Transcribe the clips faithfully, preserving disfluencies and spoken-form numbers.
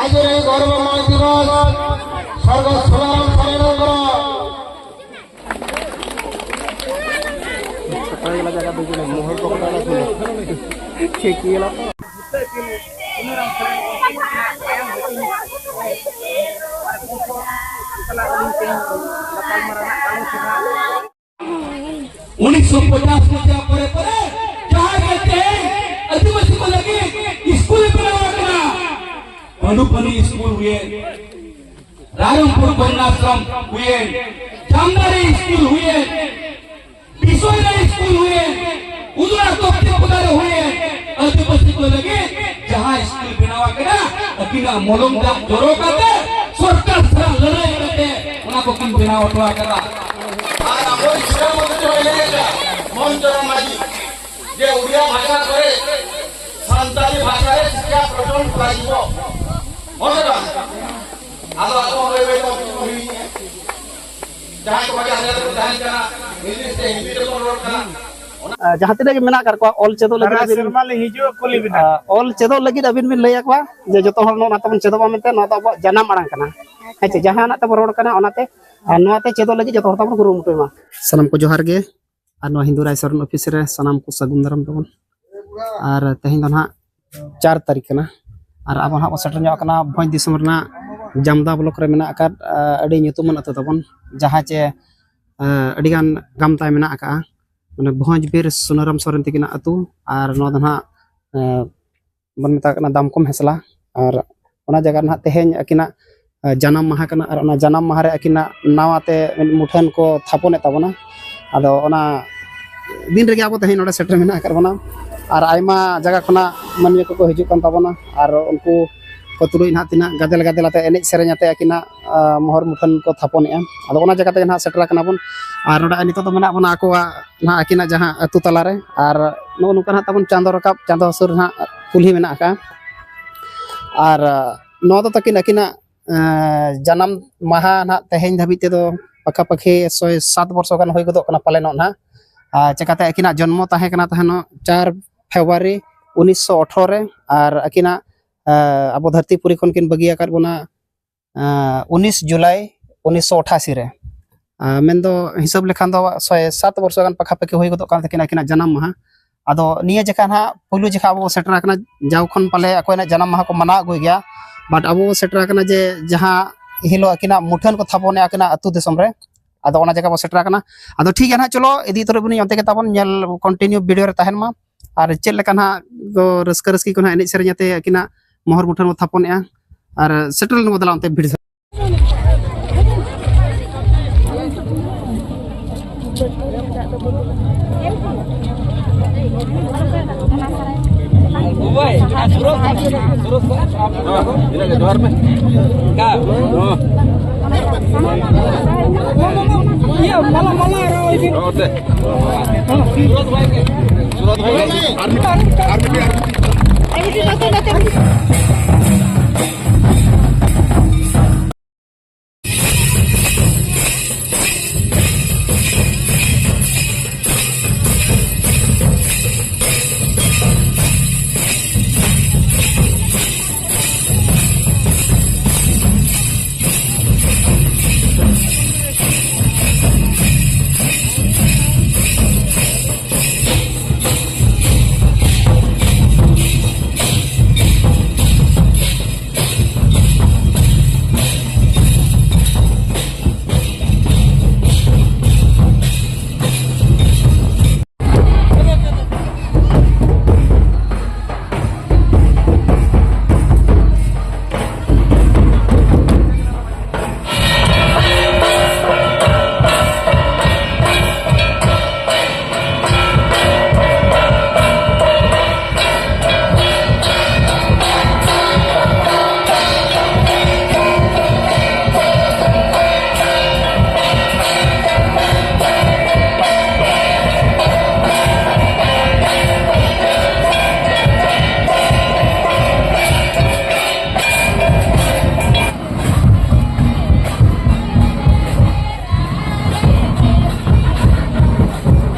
ଆଜିର ଏହି ଗୌରବମୟ ଦିବସ ସ୍ୱର୍ଗତ ସୁନାରାମ ସାରଣୀଙ୍କର ᱩᱱᱤᱥᱥᱚ ᱯᱚᱪᱟᱥ ᱢᱚᱥᱤᱦᱟ ᱯᱚᱨᱮ ᱯᱚᱨᱮ ᱡᱟᱦᱟᱸ ᱜᱮ ᱛᱮᱦᱮᱧ ᱟᱹᱫᱤᱵᱟᱹᱥᱤ ᱠᱚ ᱞᱟᱹᱜᱤᱫ ᱥᱠᱩᱞ ᱮ ᱵᱮᱱᱟᱣ ᱟᱠᱟᱱᱟ, ᱯᱟᱹᱰᱩᱯᱟᱹᱱᱤ ᱥᱠᱩᱞ ᱦᱩᱭᱮᱱ, ᱨᱟᱭᱨᱚᱝᱯᱩᱨ ᱵᱚᱨᱱᱟᱥᱨᱚᱢ ᱦᱩᱭᱮᱱ, ᱡᱟᱢᱫᱟᱨᱤ ᱥᱠᱩᱞ ᱦᱩᱭᱮᱱ, ᱵᱤᱥᱚᱭ ᱨᱮ ᱥᱠᱩᱞ ᱦᱩᱭᱮᱱ, ᱩᱫᱽᱲᱟ ᱛᱚᱯᱛᱤ ᱯᱚᱫᱟ ᱨᱮ ᱦᱩᱭᱮᱱ, ᱟᱹᱫᱤᱵᱟᱹᱥᱤ ᱠᱚ ᱞᱟᱹᱜᱤᱫ ᱡᱟᱦᱟᱸ ᱥᱠᱩᱞ ᱵᱮᱱᱟᱣ ᱟᱠᱟᱱᱟ, ᱟᱹᱠᱤᱱᱟᱜ ᱢᱚᱞᱚᱝ ᱫᱟᱜ ᱡᱚᱨᱚ ᱠᱟᱛᱮ ᱥᱚᱨᱠᱟᱨ ᱥᱟᱞᱟᱜ ᱞᱟᱹᱲᱦᱟᱹᱭ ᱠᱟᱛᱮ ᱚᱱᱟ ᱠᱚᱠᱤᱱ ᱵᱮᱱᱟᱣ ᱦᱚᱴᱚ ᱟᱠᱟᱫᱟ᱾ ᱟᱨ ᱟᱵᱚ ᱥᱤᱨᱟᱹ ᱢᱚᱱᱛᱨᱤ ᱦᱚᱸᱭ ᱞᱟᱹᱭ ᱟᱠᱟᱫᱟ, ᱢᱚᱱ ᱪᱚᱨᱚᱱ ᱢᱟᱹᱡᱷᱤ, ᱡᱮ ᱳᱰᱤᱭᱟ ᱵᱷᱟᱥᱟ ᱠᱚᱨᱮ ᱥᱟᱱᱛᱟᱲᱤ ᱵᱷᱟᱥᱟ ᱨᱮ ᱥᱤᱠᱠᱷᱟ ᱯᱨᱚᱪᱚᱞᱚᱱ ᱠᱚᱨᱟᱡᱤᱵᱚ᱾ ᱦᱚᱸ ᱥᱮ ᱵᱟᱝ? ᱟᱫᱚ ᱟᱵᱚ ᱵᱟᱹᱭ ᱵᱟᱹᱭ ᱛᱮ ᱚᱠᱚᱭ ᱠᱚ ᱦᱤᱲᱤᱧᱮᱫᱼᱟ? ᱡᱟᱦᱟᱸᱭ ᱠᱚ ᱵᱟᱡᱟᱨ ᱨᱮ ᱠᱚ ᱛᱟᱦᱮᱱ ᱠᱟᱱᱟ, ᱤᱝᱞᱤᱥ ᱛᱮ ᱦᱤᱱᱫᱤ ᱛᱮᱠᱚ ᱨᱚᱲ ᱠᱟᱱᱟ᱾ ᱟᱨ ᱡᱟᱦᱟᱸ ᱛᱤᱱᱟᱹᱜ ᱜᱮ ᱢᱮᱱᱟᱜ ᱟᱠᱟᱫ ᱠᱚᱣᱟ, ᱚᱞ ᱪᱮᱫᱚᱜ ᱞᱟᱹᱜᱤᱫ ᱫᱟᱨᱟᱭ ᱟᱹᱵᱤᱱ, ᱥᱮᱨᱢᱟ ᱞᱤᱧ ᱦᱤᱡᱩᱜᱼᱟ, ᱠᱩᱞᱤ ᱵᱤᱱᱟ᱾ ᱟᱨ ᱚᱞ ᱪᱮᱫᱚᱜ ᱞᱟᱹᱜᱤᱫ ᱟᱹᱵᱤᱱ ᱵᱤᱱ ᱞᱟᱹᱭ ᱟᱠᱚᱣᱟ ᱡᱮ ᱡᱚᱛᱚ ᱦᱚᱲ ᱱᱚᱣᱟ ᱛᱟᱵᱚᱱ ᱪᱮᱫᱚᱜ ᱢᱟ ᱢᱮᱱᱛᱮ, ᱱᱚᱣᱟ ᱫᱚ ᱟᱵᱚᱣᱟᱜ ᱡᱟᱱᱟᱢ ᱟᱲᱟᱝ ᱠᱟᱱᱟ᱾ ᱦᱮᱸ ᱪᱮ, ᱡᱟᱦᱟᱱᱟᱜ ᱛᱮᱵᱚᱱ ᱨᱚᱲ ᱠᱟᱱᱟ, ᱚᱱᱟᱛᱮ, ᱟᱨ ᱱᱚᱣᱟᱛᱮ ᱪᱮᱫᱚᱜ ᱞᱟᱹᱜᱤᱫ ᱡᱚᱛᱚ ᱦᱚᱲ ᱛᱟᱵᱚᱱ ᱠᱩᱨᱩᱢᱩᱴᱩᱭ ᱢᱟ᱾ ᱥᱟᱱᱟᱢ ᱠᱚ ᱡᱚᱦᱟᱨ ᱜᱮ, ᱟᱨ ᱱᱚᱣᱟ ᱦᱤᱱᱫᱩ ᱨᱟᱭ ᱥᱚᱨᱮᱱ ᱚᱯᱷᱤᱥ ᱨᱮ ᱥᱟᱱᱟᱢ ᱠᱚ ᱥᱟᱹᱜᱩᱱ ᱫᱟᱨᱟᱢ ᱛᱟᱵᱚᱱ᱾ ᱟᱨ ᱛᱮᱦᱮᱧ ᱫᱚ ᱱᱟᱦᱟᱜ ᱪᱟᱨ ᱛᱟᱹᱨᱤᱠᱷ ᱠᱟᱱᱟ, ᱟᱨ ᱟᱵᱚ ᱱᱟᱦᱟᱜ ᱵᱚᱱ ᱥᱮᱴᱮᱨ ᱧᱚᱜ ᱟᱠᱟᱱᱟ ᱵᱷᱚᱸᱡᱽ ᱫᱤᱥᱚᱢ ᱨᱮᱱᱟᱜ ᱡᱟᱢᱫᱟ ᱵᱞᱚᱠ ᱨᱮ ᱢᱮᱱᱟᱜ ᱟᱠᱟᱫ, ᱟᱹᱰᱤ ᱧᱩᱛᱩᱢᱟᱱ ᱟᱹᱛᱩ ᱛᱟᱵᱚᱱ, ᱡᱟᱦᱟᱸ ᱪᱮ ᱟᱹᱰᱤᱜᱟᱱ ᱜᱟᱢ ᱛᱟᱭ ᱢᱮᱱᱟᱜ ᱟᱠᱟᱫᱼᱟ᱾ ᱢᱟᱱᱮ ᱵᱷᱚᱸᱡᱽ ᱵᱤᱨ ᱥᱩᱱᱟᱹᱨᱟᱢ ᱥᱚᱨᱮᱱ ᱛᱟᱹᱠᱤᱱᱟᱜ ᱟᱹᱛᱩ, ᱟᱨ ᱱᱚᱣᱟ ᱫᱚ ᱱᱟᱦᱟᱜ ᱵᱚᱱ ᱢᱮᱛᱟᱜ ᱠᱟᱱᱟ ᱫᱟᱢᱠᱚᱢ ᱦᱮᱥᱞᱟ᱾ ᱟᱨ ᱚᱱᱟ ᱡᱟᱭᱜᱟ ᱨᱮ ᱱᱟᱦᱟᱜ ᱛᱮᱦᱮᱧ ᱟᱹᱠᱤᱱᱟᱜ ᱡᱟᱱᱟᱢ ᱢᱟᱦᱟ ᱠᱟᱱᱟ, ᱟᱨ ᱚᱱᱟ ᱡᱟᱱᱟᱢ ᱢᱟᱦᱟ ᱨᱮ ᱟᱹᱠᱤᱱᱟᱜ ᱱᱟᱣᱟ ᱛᱮ ᱢᱩᱴᱷᱟᱹᱱ ᱠᱚ ᱛᱷᱟᱯᱚᱱᱮᱫ ᱛᱟᱵᱚᱱᱟ᱾ ᱟᱫᱚ ᱚᱱᱟ ᱫᱤᱱ ᱨᱮᱜᱮ ᱟᱵᱚ ᱛᱮᱦᱮᱧ ᱱᱚᱰᱮ ᱥᱮᱴᱮᱨ ᱢᱮᱱᱟᱜ ᱟᱠᱟᱫ ᱵᱚᱱᱟ, ᱟᱨ ᱟᱭᱢᱟ ᱡᱟᱭᱜᱟ ᱠᱷᱚᱱᱟᱜ ᱢᱟᱹᱱᱢᱤ ᱠᱚᱠᱚ ᱦᱤᱡᱩᱜ ᱠᱟᱱ ᱛᱟᱵᱚᱱᱟ, ᱟᱨ ᱩᱱᱠᱩ ᱠᱚ ᱛᱩᱞᱩᱡ ᱱᱟᱦᱟᱜ ᱛᱤᱱᱟᱹᱜ ᱜᱟᱫᱮᱞ ᱜᱟᱫᱮᱞ ᱟᱛᱮ ᱮᱱᱮᱡ ᱥᱮᱨᱮᱧ ᱟᱛᱮ ᱟᱹᱠᱤᱱᱟᱜ ᱢᱚᱦᱚᱨ ᱢᱩᱴᱷᱟᱹᱱ ᱠᱚ ᱛᱷᱟᱯᱚᱱᱮᱫᱼᱟ᱾ ᱟᱫᱚ ᱚᱱᱟ ᱡᱟᱭᱜᱟ ᱛᱮᱜᱮ ᱱᱟᱦᱟᱜ ᱥᱮᱴᱮᱨ ᱟᱠᱟᱱᱟ ᱵᱚᱱ, ᱟᱨ ᱱᱚᱰᱮ ᱱᱤᱛᱚᱜ ᱫᱚ ᱢᱮᱱᱟᱜ ᱵᱚᱱᱟ ᱟᱠᱚᱣᱟᱜ ᱱᱟᱦᱟᱜ ᱟᱹᱠᱤᱱᱟᱜ ᱡᱟᱦᱟᱸ ᱟᱹᱛᱩ ᱛᱟᱞᱟᱨᱮ, ᱟᱨ ᱱᱚᱜᱼᱚ ᱱᱚᱝᱠᱟ ᱱᱟᱦᱟᱜ ᱛᱟᱵᱚᱱ ᱪᱟᱸᱫᱚ ᱨᱟᱠᱟᱵ, ᱪᱟᱸᱫᱚ ᱦᱟᱹᱥᱩᱨ ᱱᱟᱦᱟᱜ ᱠᱩᱞᱦᱤ ᱢᱮᱱᱟᱜ ᱟᱠᱟᱫᱼᱟ᱾ ᱟᱨ ᱱᱚᱣᱟ ᱫᱚ ᱛᱟᱹᱠᱤᱱ ᱟᱹᱠᱤᱱᱟᱜ ᱡᱟᱱᱟᱢ ᱢᱟᱦᱟ ᱱᱟᱦᱟᱜ ᱛᱮᱦᱮᱧ ᱫᱷᱟᱹᱵᱤᱡ ᱛᱮᱫᱚ ᱯᱟᱠᱟ ᱯᱟᱹᱠᱷᱤ ᱥᱚᱭ ᱥᱟᱛ ᱵᱚᱨᱥᱚ ᱜᱟᱱ ᱦᱩᱭ ᱜᱚᱫᱚᱜ ᱠᱟᱱᱟ ᱯᱟᱞᱮᱱᱚᱜ ᱱᱟᱦᱟᱜ᱾ ᱟᱨ ᱪᱮᱠᱟᱛᱮ ᱟᱹᱠᱤᱱᱟᱜ ᱡᱚᱱᱢᱚ ᱛᱟᱦᱮᱸ ᱠᱟᱱᱟ ᱛᱟᱦᱮᱱᱚᱜ ᱪᱟᱨ ᱯᱷᱮᱵᱽᱨᱩᱣᱟᱨᱤ ᱩᱱᱤᱥᱥᱚ ᱟᱴᱷᱨᱚ ᱨᱮ, ᱟᱨ ᱟᱹᱠᱤᱱᱟᱜ ᱟᱵᱚ ᱫᱷᱟᱹᱨᱛᱤ ᱯᱩᱨᱤ ᱠᱷᱚᱱ ᱠᱤᱱ ᱵᱟᱹᱜᱤ ᱟᱠᱟᱫ ᱵᱚᱱᱟ ᱩᱱᱤᱥ ᱡᱩᱞᱟᱭ ᱩᱱᱤᱥᱥᱚ ᱟᱴᱷᱟᱥᱤ ᱨᱮ᱾ ᱢᱮᱱᱫᱚ ᱦᱤᱥᱟᱹᱵ ᱞᱮᱠᱷᱟᱱ ᱫᱚ ᱥᱚᱭ ᱥᱟᱛ ᱵᱚᱨᱥᱚ ᱜᱟᱱ ᱯᱟᱠᱷᱟ ᱯᱟᱠᱷᱤ ᱦᱩᱭ ᱜᱚᱫᱚᱜ ᱠᱟᱱ ᱛᱟᱹᱠᱤᱱᱟ ᱟᱹᱠᱤᱱᱟᱜ ᱡᱟᱱᱟᱢ ᱢᱟᱦᱟ᱾ ᱟᱫᱚ ᱱᱤᱭᱟᱹ ᱡᱚᱠᱷᱟ ᱱᱟᱦᱟᱜ ᱯᱩᱭᱞᱩ ᱡᱚᱠᱷᱟ ᱟᱵᱚ ᱵᱚ ᱥᱮᱴᱮᱨ ᱟᱠᱟᱱᱟ᱾ ᱡᱟᱣ ᱠᱷᱚᱱ ᱯᱟᱞᱮ ᱟᱠᱚ ᱟᱹᱠᱤᱱᱟᱜ ᱡᱟᱱᱟᱢ ᱢᱟᱦᱟ ᱠᱚ ᱢᱟᱱᱟᱣ ᱟᱹᱜᱩᱭ ᱜᱮᱭᱟ, but ᱟᱵᱚ ᱵᱚ ᱥᱮᱴᱮᱨ ᱟᱠᱟᱱᱟ ᱡᱮ ᱡᱟᱦᱟᱸ ᱦᱤᱞᱳᱜ ᱟᱹᱠᱤᱱᱟᱜ ᱢᱩᱴᱷᱟᱹᱱ ᱠᱚ ᱛᱷᱟᱯᱚᱱᱮᱜᱼᱟ ᱟᱹᱠᱤᱱᱟᱜ ᱟᱹᱛᱩ ᱫᱤᱥᱚᱢ ᱨᱮ᱾ ᱟᱫᱚ ᱚᱱᱟ ᱡᱟᱭᱜᱟ ᱵᱚ ᱥᱮᱴᱮᱨ ᱟᱠᱟᱱᱟ᱾ ᱟᱫᱚ ᱴᱷᱤᱠ ᱜᱮᱭᱟ ᱱᱟᱦᱟᱜ, ᱪᱚᱞᱚ ᱤᱫᱤ ᱩᱛᱟᱹᱨᱚᱜ ᱵᱚᱱᱟᱹᱧ ᱚᱱᱛᱮ ᱜᱮ ᱛᱟᱵᱚᱱ, ᱧᱮᱞ continue video ᱨᱮ ᱛᱟᱦᱮᱱ ᱢᱟ᱾ ᱟᱨ ᱪᱮᱫ ᱞᱮᱠᱟ ᱱᱟᱦᱟᱜ ᱠᱚ ᱨᱟᱹᱥᱠᱟᱹ ᱨᱟᱹᱥᱠᱤ ᱠᱚ ᱱᱟᱦᱟᱜ ᱮᱱᱮᱡ ᱥᱮᱨᱮᱧ ᱟᱛᱮ ᱟᱹᱠᱤᱱᱟᱜ ᱢᱚᱦᱚᱨ ᱢᱩᱴᱷᱟᱹᱱ ᱵᱚ ᱛᱷᱟᱯᱚᱱᱮᱜᱼᱟ᱾ ᱟᱨ ᱥᱮᱴᱮᱨ ᱞᱮᱱ ᱵᱚ ᱫᱮᱞᱟ ᱚᱱᱛᱮ video ᱥᱮᱫ᱾ ᱡᱚᱦᱟᱨ ᱯᱮ᱾ ᱤᱭᱟᱹ, ᱢᱟᱞᱟ, ᱢᱟᱞᱟ, ᱟᱨ ᱤᱫᱤ᱾ ᱱᱚᱛᱮ᱾ ᱥᱩᱨᱚᱛ ᱵᱷᱟᱭ ᱜᱮ᱾ ᱥᱩᱨᱚᱛ ᱵᱷᱟᱭ ᱜᱮ᱾ ᱟᱨ ᱢᱤᱫᱴᱤᱡ, ᱟᱨ ᱢᱤᱫᱴᱤᱡ, ᱟᱨ ᱢᱤᱫᱴᱤᱡ᱾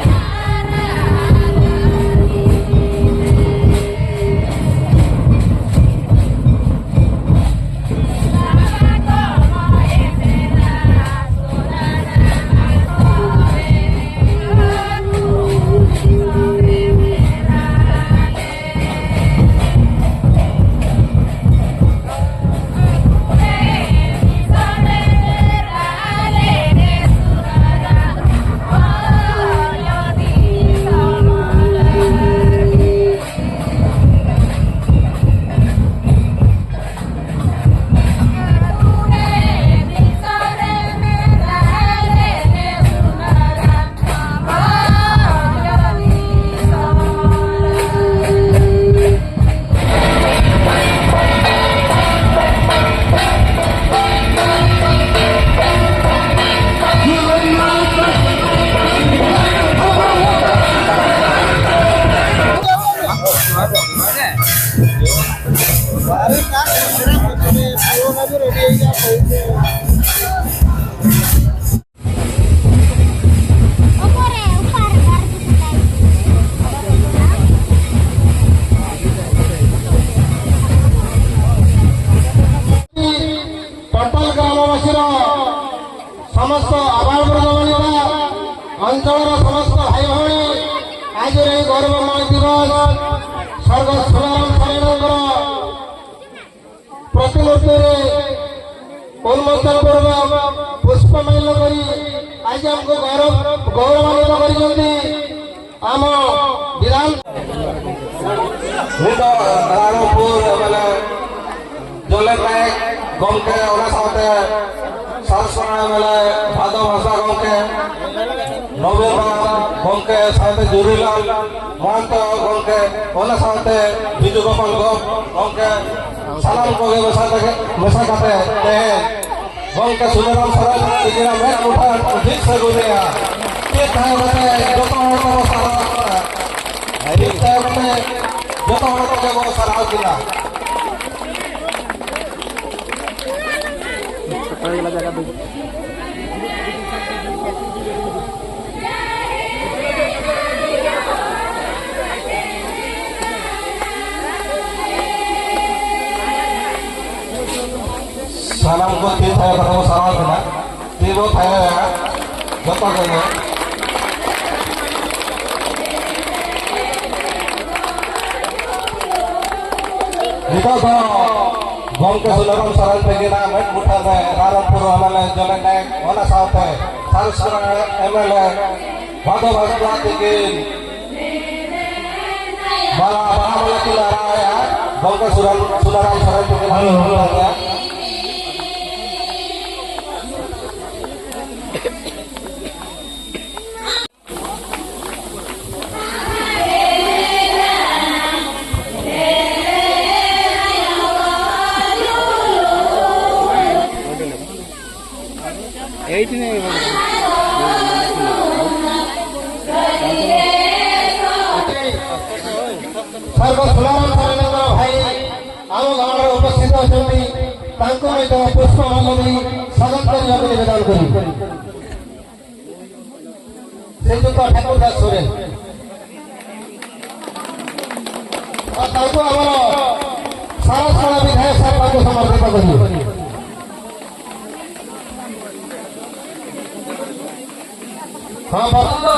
ଟୋଟାଲ ଗ୍ରାମବାସୀର ସମସ୍ତ ଆବାଳ ବୃଦ୍ଧ ବନିତା ଅଞ୍ଚଳର ସମସ୍ତ ଭାଇ ଭଉଣୀ ଆଜିର ଏହି ଗୌରବମୟ ଦିବସ ସ୍ୱର୍ଗତ ସୁନାରାମ ସାରେଙ୍କର ପ୍ରତିମୂର୍ତ୍ତିରେ ଉନ୍ମୋଚନ ପୂର୍ବକ ପୁଷ୍ପମାଲ୍ୟ କରି ଆଜି ଆମକୁ ଗୌରବ ଗୌରବାନ୍ୱିତ କରିଛନ୍ତି। ଆମ ବିଧାନ ᱱᱤᱛᱚᱜ ᱨᱟᱭᱨᱚᱝᱯᱩᱨ ᱮᱢᱮᱞᱮ ᱡᱚᱞᱮ ᱱᱟᱭᱮᱠ ᱜᱚᱢᱠᱮ, ᱚᱱᱟ ᱥᱟᱶᱛᱮ ᱥᱟᱨᱥᱚᱱᱟ ᱮᱢᱮᱞᱮ ᱵᱷᱟᱫᱚ ᱦᱟᱸᱥᱫᱟ ᱜᱚᱢᱠᱮ, ᱱᱚᱵᱤᱱ ᱨᱟᱢ ᱜᱚᱢᱠᱮ ᱥᱟᱶᱛᱮ ᱡᱩᱨᱤᱞᱟᱞ ᱢᱚᱦᱟᱱᱛᱚ ᱜᱚᱢᱠᱮ, ᱚᱱᱟ ᱥᱟᱶᱛᱮ ᱵᱤᱡᱩ ᱜᱳᱯᱟᱞ ᱜᱚᱢᱠᱮ, ᱥᱟᱱᱟᱢ ᱠᱚᱜᱮ ᱢᱮᱥᱟ ᱛᱮᱜᱮ, ᱢᱮᱥᱟ ᱠᱟᱛᱮ ᱛᱮᱦᱮᱧ ᱜᱚᱢᱠᱮ ᱥᱩᱱᱟᱹᱨᱟᱢ ᱥᱚᱨᱮᱱ ᱛᱤᱠᱤᱱᱟᱜ ᱢᱮᱫ ᱢᱩᱴᱷᱟᱹᱱ ᱡᱷᱤᱡ ᱥᱟᱹᱜᱩᱱᱮᱭᱟ᱾ ᱪᱮᱫ ᱛᱟᱦᱮᱸ ᱠᱟᱛᱮ ᱡᱚᱛᱚ ᱦᱚᱲ ᱛᱮᱵᱚ ᱥᱟᱨᱦᱟᱣ ᱠᱤᱱᱟ᱾ ᱪᱮᱫ ᱛᱟᱦᱮᱸ ᱠᱟᱛᱮ ᱡᱚᱛᱚ ᱦᱚᱲ ᱛᱮᱜᱮ ᱵᱚ ᱥᱟᱨᱦᱟᱣ ᱠᱤᱱᱟ᱾ ᱥᱟᱱᱟᱢ ᱠᱚ ᱛᱤ ᱛᱷᱟᱭᱚ ᱠᱟᱛᱮ ᱵᱚ ᱥᱟᱨᱦᱟᱣ ᱠᱤᱱᱟ᱾ ᱛᱤ ᱵᱚ ᱛᱷᱟᱭᱚᱭᱟ ᱡᱚᱛᱚ ᱠᱚᱜᱮ᱾ ᱱᱤᱛᱚᱜ ᱫᱚ ᱜᱚᱢᱠᱮ ᱥᱩᱱᱟᱹᱨᱟᱢ ᱥᱚᱨᱮᱱ ᱛᱟᱹᱠᱤᱱᱟᱜ ᱢᱮᱫ ᱢᱩᱴᱷᱟᱹᱱ ᱨᱮ ᱨᱟᱭᱨᱚᱝᱯᱩᱨ ᱮᱢᱮᱞᱮ ᱡᱚᱞᱮ ᱱᱟᱭᱮᱠ, ᱚᱱᱟ ᱥᱟᱶᱛᱮ ᱥᱟᱨᱥᱚᱱᱟ ᱮᱢᱮᱞᱮ ᱵᱷᱟᱫᱚ ᱦᱟᱸᱥᱫᱟ ᱛᱟᱹᱠᱤᱱ ᱢᱟᱞᱟ, ᱵᱟᱦᱟ ᱢᱟᱞᱟ ᱠᱤᱱ ᱟᱨᱟᱣᱮᱫᱼᱟ᱾ ᱜᱚᱢᱠᱮ ᱥᱩᱱᱟᱹᱨᱟᱢ, ᱥᱩᱱᱟᱹᱨᱟᱢ ᱥᱚᱨᱮᱱ ᱛᱟᱹᱠᱤᱱᱟᱜ ᱢᱮᱫ ᱢᱩᱴᱷᱟᱹᱱ ᱨᱮ᱾ ସର୍ବ ସୁନାମ ସରେନଙ୍କର ଭାଇ, ଆମ ଗାଁର ଉପସ୍ଥିତ ଅଛନ୍ତି, ତାଙ୍କୁ ମଧ୍ୟ ପୁଷ୍ପମାଲ୍ୟ ଦେଇ ସ୍ୱାଗତ କରିବାକୁ ନିବେଦନ କରିବି। ଶ୍ରୀଯୁକ୍ତ ଠାକୁର ଦାସ ସୋରେନ। ଆଉ ତାଙ୍କୁ ଆମର ସାରା ସାରା ବିଧାୟକ ସାର୍ ତାଙ୍କୁ ସମର୍ପିତ କରିବେ। ହଁ, ବ-